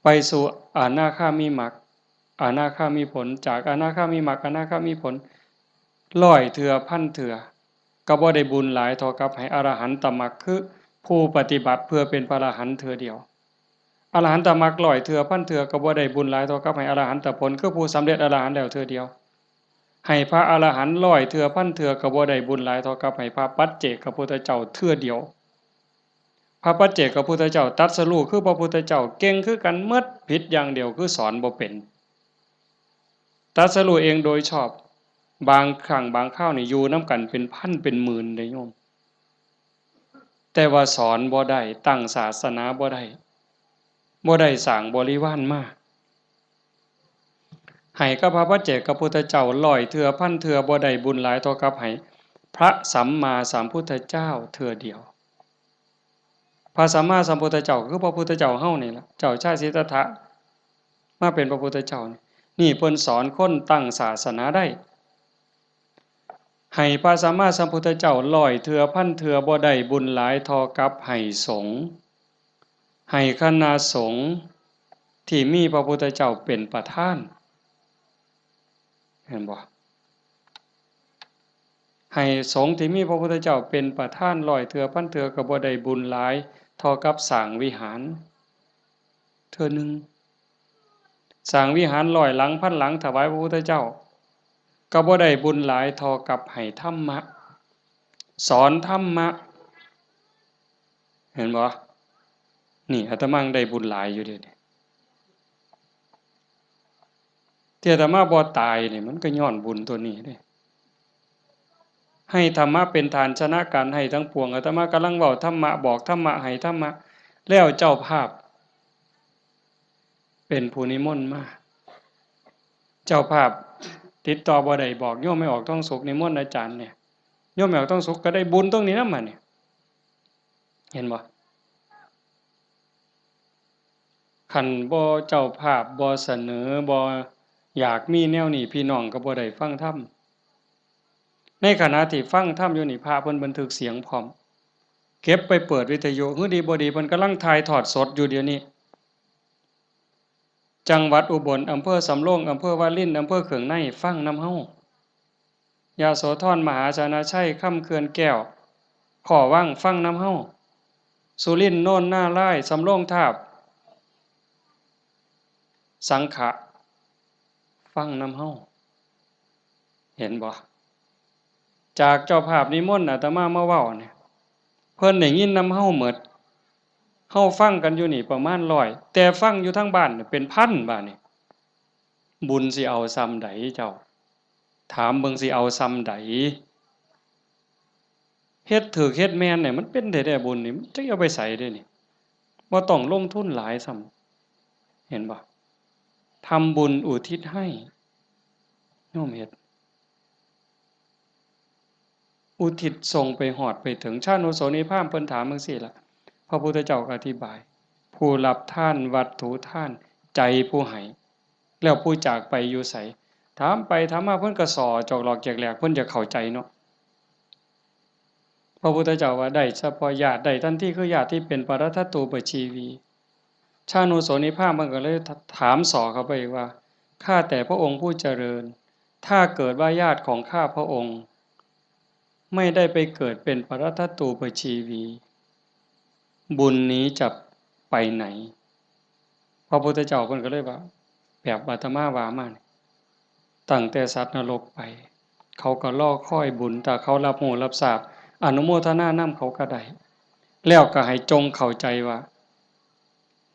ไปสู่อนาคามิมรรค อนาคามิผล จากอนาคามิมรรค อนาคามิผล ร้อยเทื่อพันเทื่อ ก็บ่ได้บุญหลายเท่ากับให้อรหันตมรรค คือผู้ปฏิบัติเพื่อเป็นพระอรหันต์เทื่อเดียว อรหันตมรรคร้อยเทื่อพันเทื่อ ก็บ่ได้บุญหลายเท่ากับให้อรหันตผล คือผู้สำเร็จอรหันต์แล้วเทื่อเดียว ให้พระอรหันต์ร้อยเทื่อพันเทื่อ ก็บ่ได้บุญหลายเท่ากับให้พระปัจเจกพุทธเจ้าเทื่อเดียว พระปัจเจกพุทธเจ้าตรัสรู้คือพระพุทธเจ้า เก่งคือกันหมด ผิดอย่างเดียวคือสอนบ่เป็น ตรัสรู้เองโดยชอบ บางครั้งบางคราวนี่อยู่นำกันเป็นพันเป็นหมื่นเด้โยม แต่ว่าสอนบ่ได้ ตั้งศาสนาบ่ได้ บ่ได้สร้างบริวารมา ให้กับพระปัจเจกพุทธเจ้าร้อยเทื่อพันเทื่อ บ่ได้บุญหลายเท่ากับให้ พระสัมมาสัมพุทธเจ้าเทื่อเดียว พระสัมมาสัมพุทธเจ้าคือพระพุทธเจ้าเฮานี่ล่ะ เจ้าชายสิทธัตถะมาเป็นพระพุทธเจ้านี่ นี่เพิ่นสอนคนตั้งศาสนาได้ ให้พระสัมมาสัมพุทธเจ้าร้อยเทื่อพันเทื่อบ่ได้บุญหลายเท่ากับให้สงฆ์ ให้คณะสงฆ์ที่มีพระพุทธเจ้าเป็นประธาน เห็นบ่ ให้สงฆ์ที่มีพระพุทธเจ้าเป็นประธานร้อยเทื่อพันเทื่อก็บ่ได้บุญหลายเท่ากับสร้างวิหารเทื่อหนึ่ง สร้างวิหารร้อยหลังพันหลังถวายพระพุทธเจ้า ก็บ่ได้บุญหลายเท่ากับให้ธรรมะ สอนธรรมะ เห็นบ่ นี่อาตมายังได้บุญหลายอยู่เด้ ที่อาตมาบ่ตายนี่มันก็ย้อนบุญตัวนี้เด้ ให้ธรรมะเป็นทานชนะการให้ทั้งปวง อาตมากำลังเว้าธรรมะ บอกธรรมะ ให้ธรรมะ แล้วเจ้าภาพ เป็นผู้นิมนต์มา เจ้าภาพติดต่อบ่ได้ บอกโยมแม่ออกทองสุขนิมนต์อาจารย์เนี่ย โยมแม่ออกทองสุขก็ได้บุญตรงนี้นำบัดนี้ เห็นบ่ คันบ่เจ้าภาพบ่เสนอ บ่อยากมีแนวนี้ พี่น้องก็บ่ได้ฟังธรรม ในขณะที่ฟังธรรมอยู่นี่ พระเพิ่นบันทึกเสียงพร้อม เก็บไปเปิดวิทยุ หื้อดีบ่ดี เพิ่นกำลังถ่ายทอดสดอยู่เดี๋ยวนี้ จังหวัดอุบล อำเภอสำโรง อำเภอวาริน อำเภอเขืองใน ฟังนำเฮา ยโสธร มหาชนะชัย คำเขื่อนแก้ว ขอวัง ฟังนำเฮา สุรินทร์ โนนนารายณ์ สำโรงทาบ สังขะ ฟังนำเฮา เห็นบ่ จากเจ้าภาพนิมนต์อาตมามาเว้าเนี่ย เพิ่นได้ยินนำเฮาหมด เฮาฟังกันอยู่นี่ประมาณร้อย แต่ฟังอยู่ทางบ้านเนี่ยเป็นพันบาดนี่ บุญสิเอาส่ำใดเจ้า ถามเบิ่งสิเอาส่ำใด เฮ็ดถูกเฮ็ดแม่นเนี่ยมันเป็นแท้ๆ บุญนี่ มันจักเอาไปไสเด้นี่ บ่ต้องลงทุนหลายซ้ำ เห็นบ่ ทำบุญอุทิศให้ โยมเฮ็ด อุทิศส่งไปฮอดไปถึง ชานุโสนีพราหมณ์เพิ่นถามจั่งซี้ล่ะ พระพุทธเจ้าก็อธิบาย ผู้รับทานวัตถุทาน ใจผู้ให้ แล้วผู้จากไปอยู่ไส ถามไปถามมาเพิ่นก็ส่อจอกหลอกแจกแหลก เพิ่นอยากเข้าใจเนาะ พระพุทธเจ้าว่าได้เฉพาะญาติ ได้ทันทีคือญาติที่เป็นปรัตถตูปชีวี ชานุโสนีพราหมณ์เพิ่นก็เลยถามส่อเข้าไปอีกว่า ข้าแต่พระองค์ผู้เจริญ ถ้าเกิดว่าญาติของข้าพระองค์ ไม่ได้ไปเกิดเป็นปรัตถตูปชีวี บุญนี้จะไปไหน พระพุทธเจ้าเพิ่นก็เลยว่า แบบอาตมาว่ามานี่ ตั้งแต่สัตว์นรกไป เขาก็รอคอยบุญ ถ้าเขารับรู้รับทราบ อนุโมทนานำเขาก็ได้ แล้วก็ให้จงเข้าใจว่า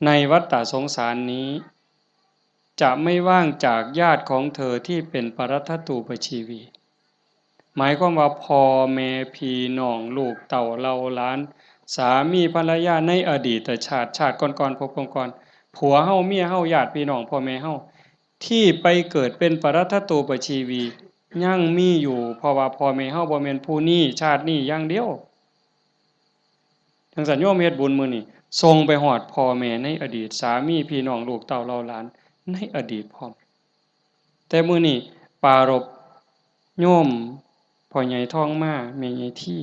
ในวัฏฏะสงสารนี้ จะไม่ว่างจากญาติของเธอที่เป็นปรัตถตูปชีวี หมายความว่าพ่อแม่พี่น้องลูกเต้าเหล่าหลาน สามีภรรยาในอดีตชาติ ชาติก่อนๆ ภพก่อนๆ ผัวเฮา เมียเฮา ญาติพี่น้องพ่อแม่เฮา ที่ไปเกิดเป็นปรัตถตูปชีวี ยังมีอยู่ เพราะว่าพ่อแม่เฮาบ่แม่นผู้นี้ชาตินี้อย่างเดียว จั่งซั้นโยมเฮ็ดบุญมื้อนี้ ส่งไปฮอดพ่อแม่ในอดีต สามีพี่น้องลูกเต้าเหล่าหลานในอดีตพร้อม แต่มื้อนี้ปรารภโยมพ่อใหญ่ทองมา แม่ใหญ่ที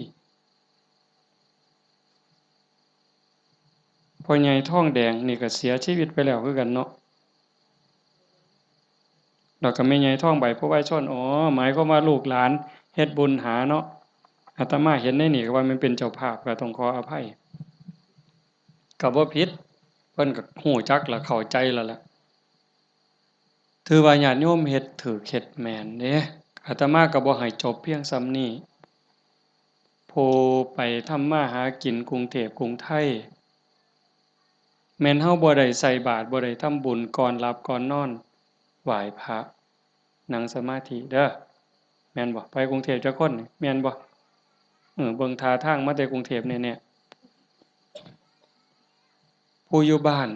พ่อใหญ่ทองแดงนี่ก็เสียชีวิตไปแล้วคือกันเนาะ แล้วก็แม่ใหญ่ทองใบ ผู้วายชน อ๋อ หมายความว่าลูกหลานเฮ็ดบุญหาเนาะ อาตมาเห็นในนี่ก็ว่ามันเป็นเจ้าภาพ ก็ต้องขออภัย ก็บ่ผิด เพิ่นก็ฮู้จักและเข้าใจแล้วล่ะ ถือว่าญาติโยมเฮ็ดถูกเฮ็ดแม่นเด้ อาตมาก็บ่ให้จบเพียงส่ำนี้ ผู้ไปทำมาหากินกรุงเทพกรุงไทย แม่นเฮาบ่ได้ใส่บาตร บ่ได้ทำบุญ ก่อนหลับก่อนนอน ไหว้พระ นั่งสมาธิเด้อ แม่นบ่ ไปกรุงเทพจักคนนี่ แม่นบ่ เออ เบิ่งท่าทางมาแต่กรุงเทพแน่ๆ ผู้อยู่บ้าน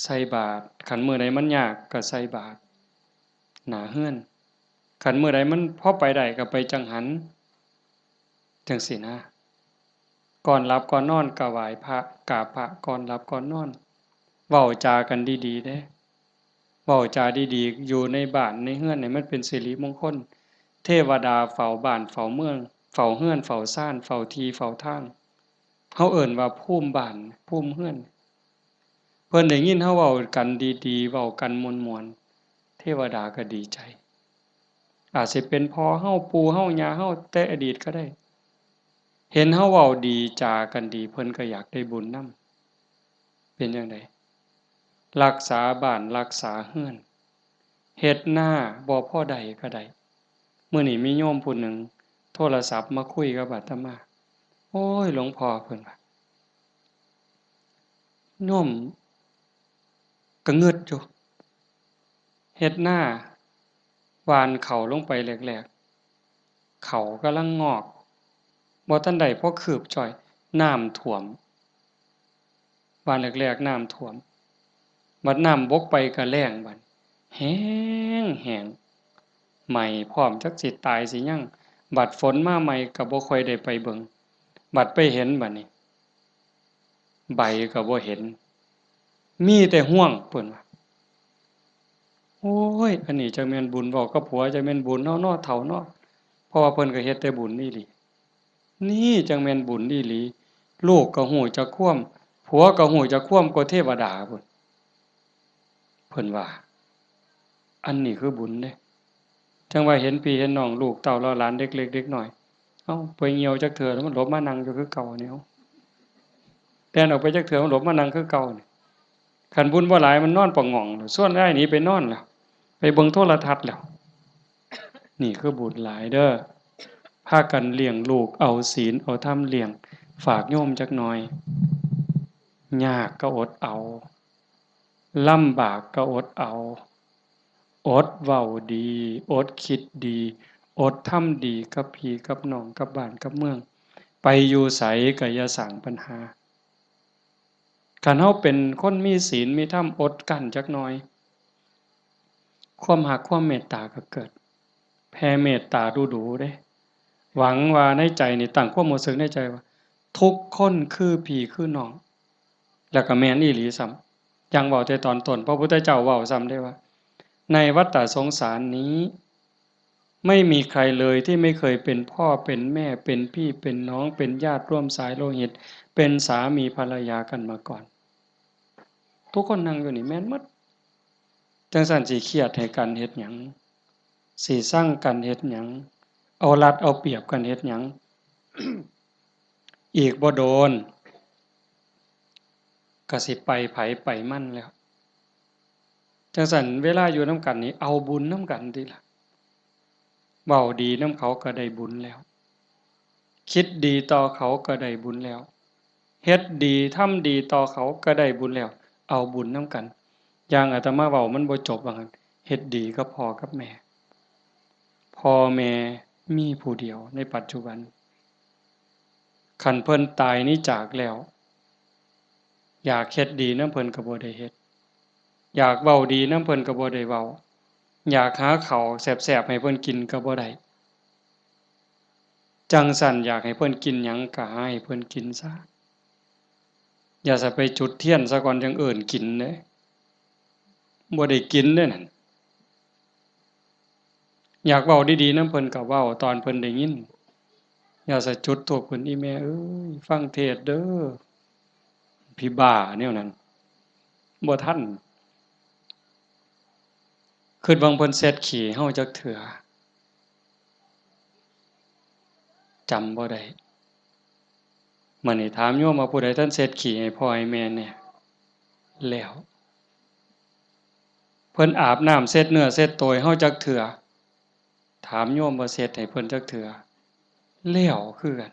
ใส่บาตร คันมื้อใดมันยากก็ใส่บาตรหน้าเฮือน คันมื้อใดมันพอไปได้ก็ไปจังหัน จั่งซี้นะ ก่อนหลับก่อนนอนก็ไหว้พระ กราบพระก่อนหลับก่อนนอน เว้าจากันดีๆ เด้ เว้าจาดีๆ อยู่ในบ้านในเฮือนนี่มันเป็นสิริมงคล เทวดาเฝ้าบ้านเฝ้าเมือง เฝ้าเฮือนเฝ้าซาน เฝ้าที่เฝ้าทาง เฮาเอิ้นว่าภูมิบ้าน ภูมิเฮือน เพิ่นได้ยินเฮาเว้ากันดีๆ เว้ากันม่วนๆ เทวดาก็ดีใจ อาจสิเป็นพ่อเฮา ปู่เฮา ย่าเฮา แต่อดีตก็ได้ เห็นเฮาเว้าดีจากันดี เพิ่นก็อยากได้บุญนำ เป็นจั่งใด รักษาบ้านรักษาเฮือน เฮ็ดนาบ่พอได้ก็ได้ มื้อนี้มีโยมผู้หนึ่งโทรศัพท์มาคุยกับอาตมา โอ้ย หลวงพ่อ เพิ่นว่า โยมก็งึดอยู่ เฮ็ดนา หว่านเข้าลงไปแรกๆ เข้ากำลังงอก บ่ทันได้พอคืบจ้อย น้ำท่วม หว่านแรกๆ น้ำท่วม บัดน้ำบกไปก็แล้งบัด แห้งแห้ง ไหม้พร้อม จักสิตายสิหยัง บัดฝนมาใหม่ก็บ่ค่อยได้ไปเบิ่ง บัดไปเห็นบัดนี้ ใบก็บ่เห็น มีแต่ฮวง เพิ่นว่า โอ้ย อันนี้จักแม่นบุญ เว้ากับผัวจักแม่นบุญเนาะ เนาะ เฒ่าเนาะ เพราะว่าเพิ่นก็เฮ็ดแต่บุญอีหลี นี่จักแม่นบุญอีหลี ลูกก็ฮู้จักความ ผัวก็ฮู้จักความกว่าเทวดาพุ้น เพิ่นว่า อันนี้คือบุญเด้ จั่งว่าเห็นพี่เห็นน้อง ลูกเต้าเหล่าหลาน เด็กเล็กเด็กน้อย เอ้า ไปเหี่ยวจักเทื่อแล้วมันหลบมานั่งอยู่คือเก่านี่ เอ้า แล่นออกไปจักเทื่อมันหลบมานั่งคือเก่านี่ คันบุญบ่หลายมันนอนปะหง่องแล้ว ชวนอ้ายหนีไปนอนแล้ว ไปเบิ่งโทรทัศน์แล้ว นี่คือบุญหลายเด้อ พากันเลี้ยงลูก เอาศีลเอาธรรมเลี้ยง ฝากโยมจักหน่อย ยากก็อดเอา ลำบากก็อดเอา อดเว้าดี อดคิดดี อดทำดีกับพี่กับน้อง กับบ้านกับเมือง ไปอยู่ไสก็อย่าสร้างปัญหา คันเฮาเป็นคนมีศีลมีธรรม อดกลั้นจักหน่อย ความฮักความเมตตาก็เกิด แผ่เมตตาดูๆ เด้ หวังว่าในใจนี่ ตั้งความรู้สึกในใจว่า ทุกคนคือพี่คือน้อง แล้วก็แม่นอีหลีซ้ำ อย่างเว้าแต่ตอนต้น พระพุทธเจ้าเว้าซ้ำเด้ว่า ในวัฏฏะสงสารนี้ ไม่มีใครเลยที่ไม่เคยเป็นพ่อเป็นแม่ เป็นพี่เป็นน้อง เป็นญาติร่วมสายโลหิต เป็นสามีภรรยากันมาก่อน ทุกคนนั่งอยู่นี่แม่นหมด จั่งซั้นสิเครียดให้กันเฮ็ดหยัง สิซังกันเฮ็ดหยัง เอารัดเอาเปรียบกันเฮ็ดหยัง อีกบ่โดน ก็สิไปไผไปมันแล้ว จั่งซั้นเวลาอยู่นำกันนี่ เอาบุญนำกันติล่ะ เว้าดีนำเขาก็ได้บุญแล้ว คิดดีต่อเขาก็ได้บุญแล้ว เฮ็ดดีทำดีต่อเขาก็ได้บุญแล้ว เอาบุญนำกัน อย่างอาตมาเว้ามันบ่จบว่างั้น เฮ็ดดีกับพ่อกับแม่ พ่อแม่มีผู้เดียวในปัจจุบัน คันเพิ่นตายหนีจากแล้ว อยากเฮ็ดดีนำเพิ่นก็บ่ได้เฮ็ด อยากเว้าดีนำเพิ่นก็บ่ได้เว้า อยากหาข้าวแซ่บๆ ให้เพิ่นกินก็บ่ได้ จั่งซั้นอยากให้เพิ่นกินหยังก็หาให้เพิ่นกินซะ อย่าซะไปจุดเทียนซะก่อนจั่งเอิ้นกินเด้ บ่ได้กินเด้นั่น อยากเว้าดีๆนำเพิ่นก็เว้าตอนเพิ่นได้ยิน อย่าซะจุดธูปขึ้น อีแม่เอ้ย ฟังเทศน์เด้อ ผีบ้าแนวนั้น บ่ทัน คิดว่าเพิ่นเช็ดขี้ให้เฮาจักเทื่อ จำบ่ได้ มื้อนี้ถามโยมว่าผู้ใดทันเช็ดขี้ให้พ่อให้แม่แหน่ แล้ว เพิ่นอาบน้ำเช็ดเนื้อเช็ดตัวให้เฮาจักเทื่อ ถามโยมว่าเช็ดให้เพิ่นจักเทื่อ แล้วคือกัน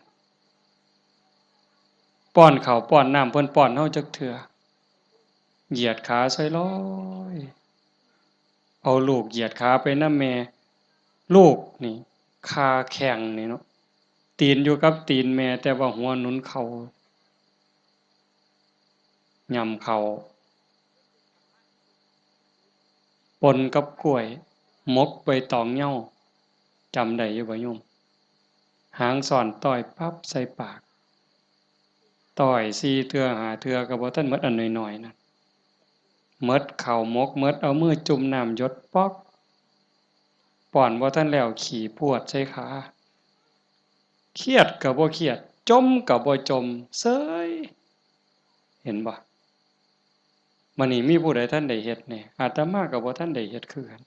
ป้อนข้าวป้อนน้ำเพิ่นป้อนเฮาจักเทื่อ เหยียดขาใส่ลอย เอาลูกเหยียดขาไปนำแม่ ลูกนี่ คาแข้งนี่เนาะ ตีนอยู่กับตีนแม่ แต่ว่าหัวหนุนเข่า ย่ำเข่า ปนกับกล้วย หมกใบตองเหย้า จำได้อยู่บ่โยม หางซ้อนต้อยปั๊บใส่ปาก ต้อยสี่เทื่อห้าเทื่อก็บ่ทันหมด อันน้อยๆนั่น หมดข้าวหมก หมด เอามือจุ่มน้ำหยดป๊อก ป้อนบ่ทันแล้วขี้พรวดใส่ขา เครียดก็บ่เครียด จ่มก็บ่จ่ม เซย เห็นบ่ มื้อนี้มีผู้ใดทันได้เฮ็ดแหน่ อาตมาก็บ่ทันได้เฮ็ดคือกัน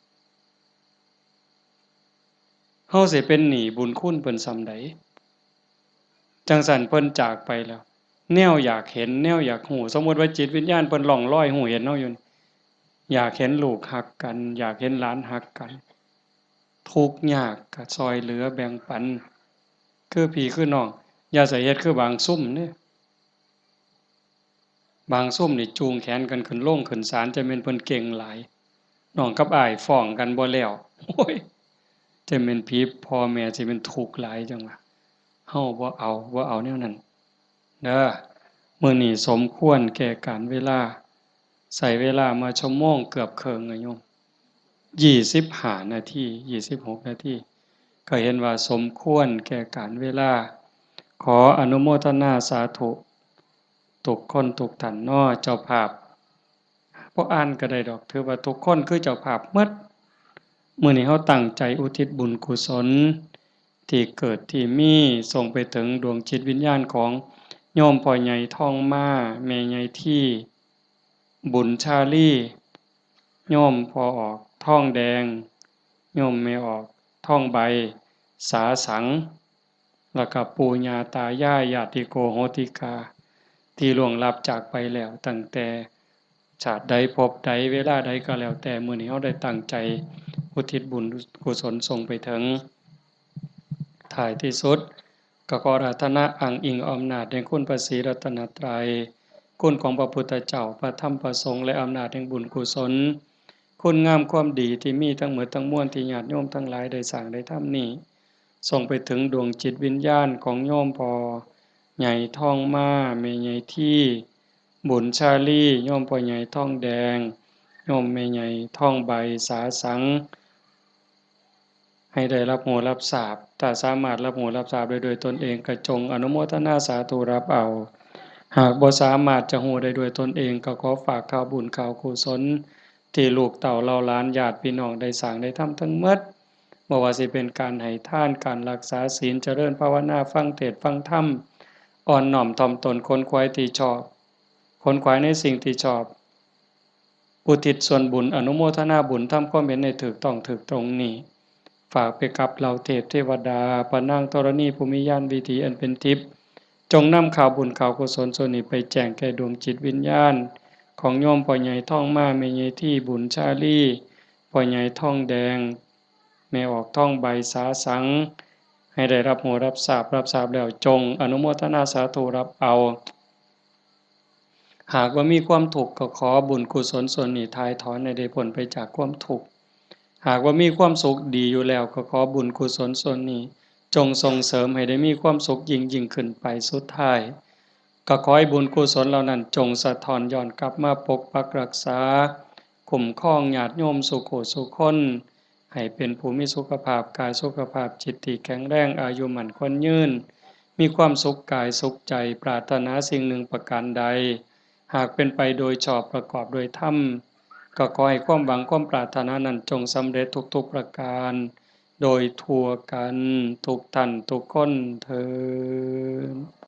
เฮาสิเป็นหนี้บุญคุณเพิ่นส่ำใด จั่งซั้นเพิ่นจากไปแล้ว แนวอยากเห็น แนวอยากฮู้ สมมุติว่าจิตวิญญาณเพิ่นล่องลอยฮู้เห็นเฮาอยู่นี่ อยากเห็นลูกฮักกัน อยากเห็นหลานฮักกัน ทุกข์ยากก็ซ่อยเหลือแบ่งปัน คือพี่คือน้อง อย่าใส่เฮ็ดคือบางซุมเด้ บางซุมนี่จูงแขนกันขึ้นโรงขึ้นศาล จะแม่นเพิ่นเก่งหลาย น้องกับอ้ายฟ้องกันบ่แล้ว โอ้ย จะแม่นผีพ่อแม่สิแม่นทุกข์หลายจั่งว่า เฮาบ่เอา บ่เอาแนวนั้นเด้อ มื้อนี้สมควรแก่กาลเวลา ใช้เวลามาชั่วโมงเกือบครึ่งอะโยม ยี่สิบห้านาที ยี่สิบหกนาที ก็เห็นว่าสมควรแก่กาลเวลา ขออนุโมทนาสาธุ ทุกคนทุกท่านเนาะ เจ้าภาพ บ่อ่านก็ได้ดอก ถือว่าทุกคนคือเจ้าภาพหมด มื้อนี้เฮาตั้งใจอุทิศบุญกุศล ที่เกิดที่มี ส่งไปถึงดวงจิตวิญญาณของโยมพ่อใหญ่ทองมา แม่ใหญ่ที บุญชาลี โยมพ่อออกทองแดง โยมแม่ออกทองใบ สาสัง แล้วก็ปู่ย่าตายาย ญาติโกโหติกา ที่ล่วงลับจากไปแล้ว ตั้งแต่ชาติใดภพใดเวลาใดก็แล้วแต่ มื้อนี้เฮาได้ตั้งใจอุทิศบุญกุศลส่งไปถึง ท้ายที่สุด ก็ขออาราธนาอ้างอิงอำนาจแห่งคุณพระศรีรัตนตรัย คุณของพระพุทธเจ้า พระธรรม พระสงฆ์ และอำนาจแห่งบุญกุศล คุณงามความดีที่มีทั้งหมดทั้งมวลที่ญาติโยมทั้งหลายได้สร้างได้ทำนี้ ส่งไปถึงดวงจิตวิญญาณของโยมพ่อใหญ่ทองมา แม่ใหญ่ที บุญชาลี โยมพ่อใหญ่ทองแดง โยมแม่ใหญ่ทองใบ สาสัง ให้ได้รับรู้รับทราบ ถ้าสามารถรับรู้รับทราบได้ด้วยตนเอง ก็จงอนุโมทนาสาธุรับเอา หากบ่สามารถจะรู้ได้ด้วยตนเอง ก็ขอฝากข่าวบุญข่าวกุศล ที่ลูกเต้าเหล่าหลานญาติพี่น้องได้สร้างได้ทำทั้งหมด บ่ว่าสิเป็นการให้ทาน การรักษาศีล เจริญภาวนา ฟังเทศน์ฟังธรรม อ่อนน้อมถ่อมตน ขนขวายที่ชอบ ขนขวายในสิ่งที่ชอบ อุทิศส่วนบุญ อนุโมทนาบุญ ทำความเห็นให้ถูกต้องถูกตรงนี้ ฝากไปกับเหล่าเทพเทวดา พระนางธรณีผู้มีญาณวิถีอันเป็นทิพย์ จงนำข่าวบุญข่าวกุศลส่วนนี้ไปแจ้งแก่ดวงจิตวิญญาณ ของโยมพ่อใหญ่ทองมา แม่ใหญ่ที บุญชาลี พ่อใหญ่ทองแดง แม่ออกทองใบ สาสัง ให้ได้รับรู้รับทราบ รับทราบแล้วจงอนุโมทนาสาธุรับเอา หากว่ามีความทุกข์ก็ขอบุญกุศลส่วนนี้ถ่ายถอนให้ได้พ้นไปจากความทุกข์ หากว่ามีความสุขดีอยู่แล้วก็ขอบุญกุศลส่วนนี้ จงส่งเสริมให้ได้มีความสุขยิ่งยิ่งขึ้นไป สุดท้าย ก็ขอให้บุญกุศลเหล่านั้นจงสะท้อนย้อนกลับมาปกปักรักษา คุ้มครองญาติโยมสู่ผู้สู่คน ให้เป็นผู้มีสุขภาพกายสุขภาพจิตที่แข็งแรง อายุมั่นขวัญยืน มีความสุขกายสุขใจ ปรารถนาสิ่งหนึ่งประการใด หากเป็นไปโดยชอบประกอบโดยธรรม ก็ขอให้ความหวังความปรารถนานั้นจงสำเร็จทุกๆประการ โดยทั่วกันทุกท่านทุกคนเทอญ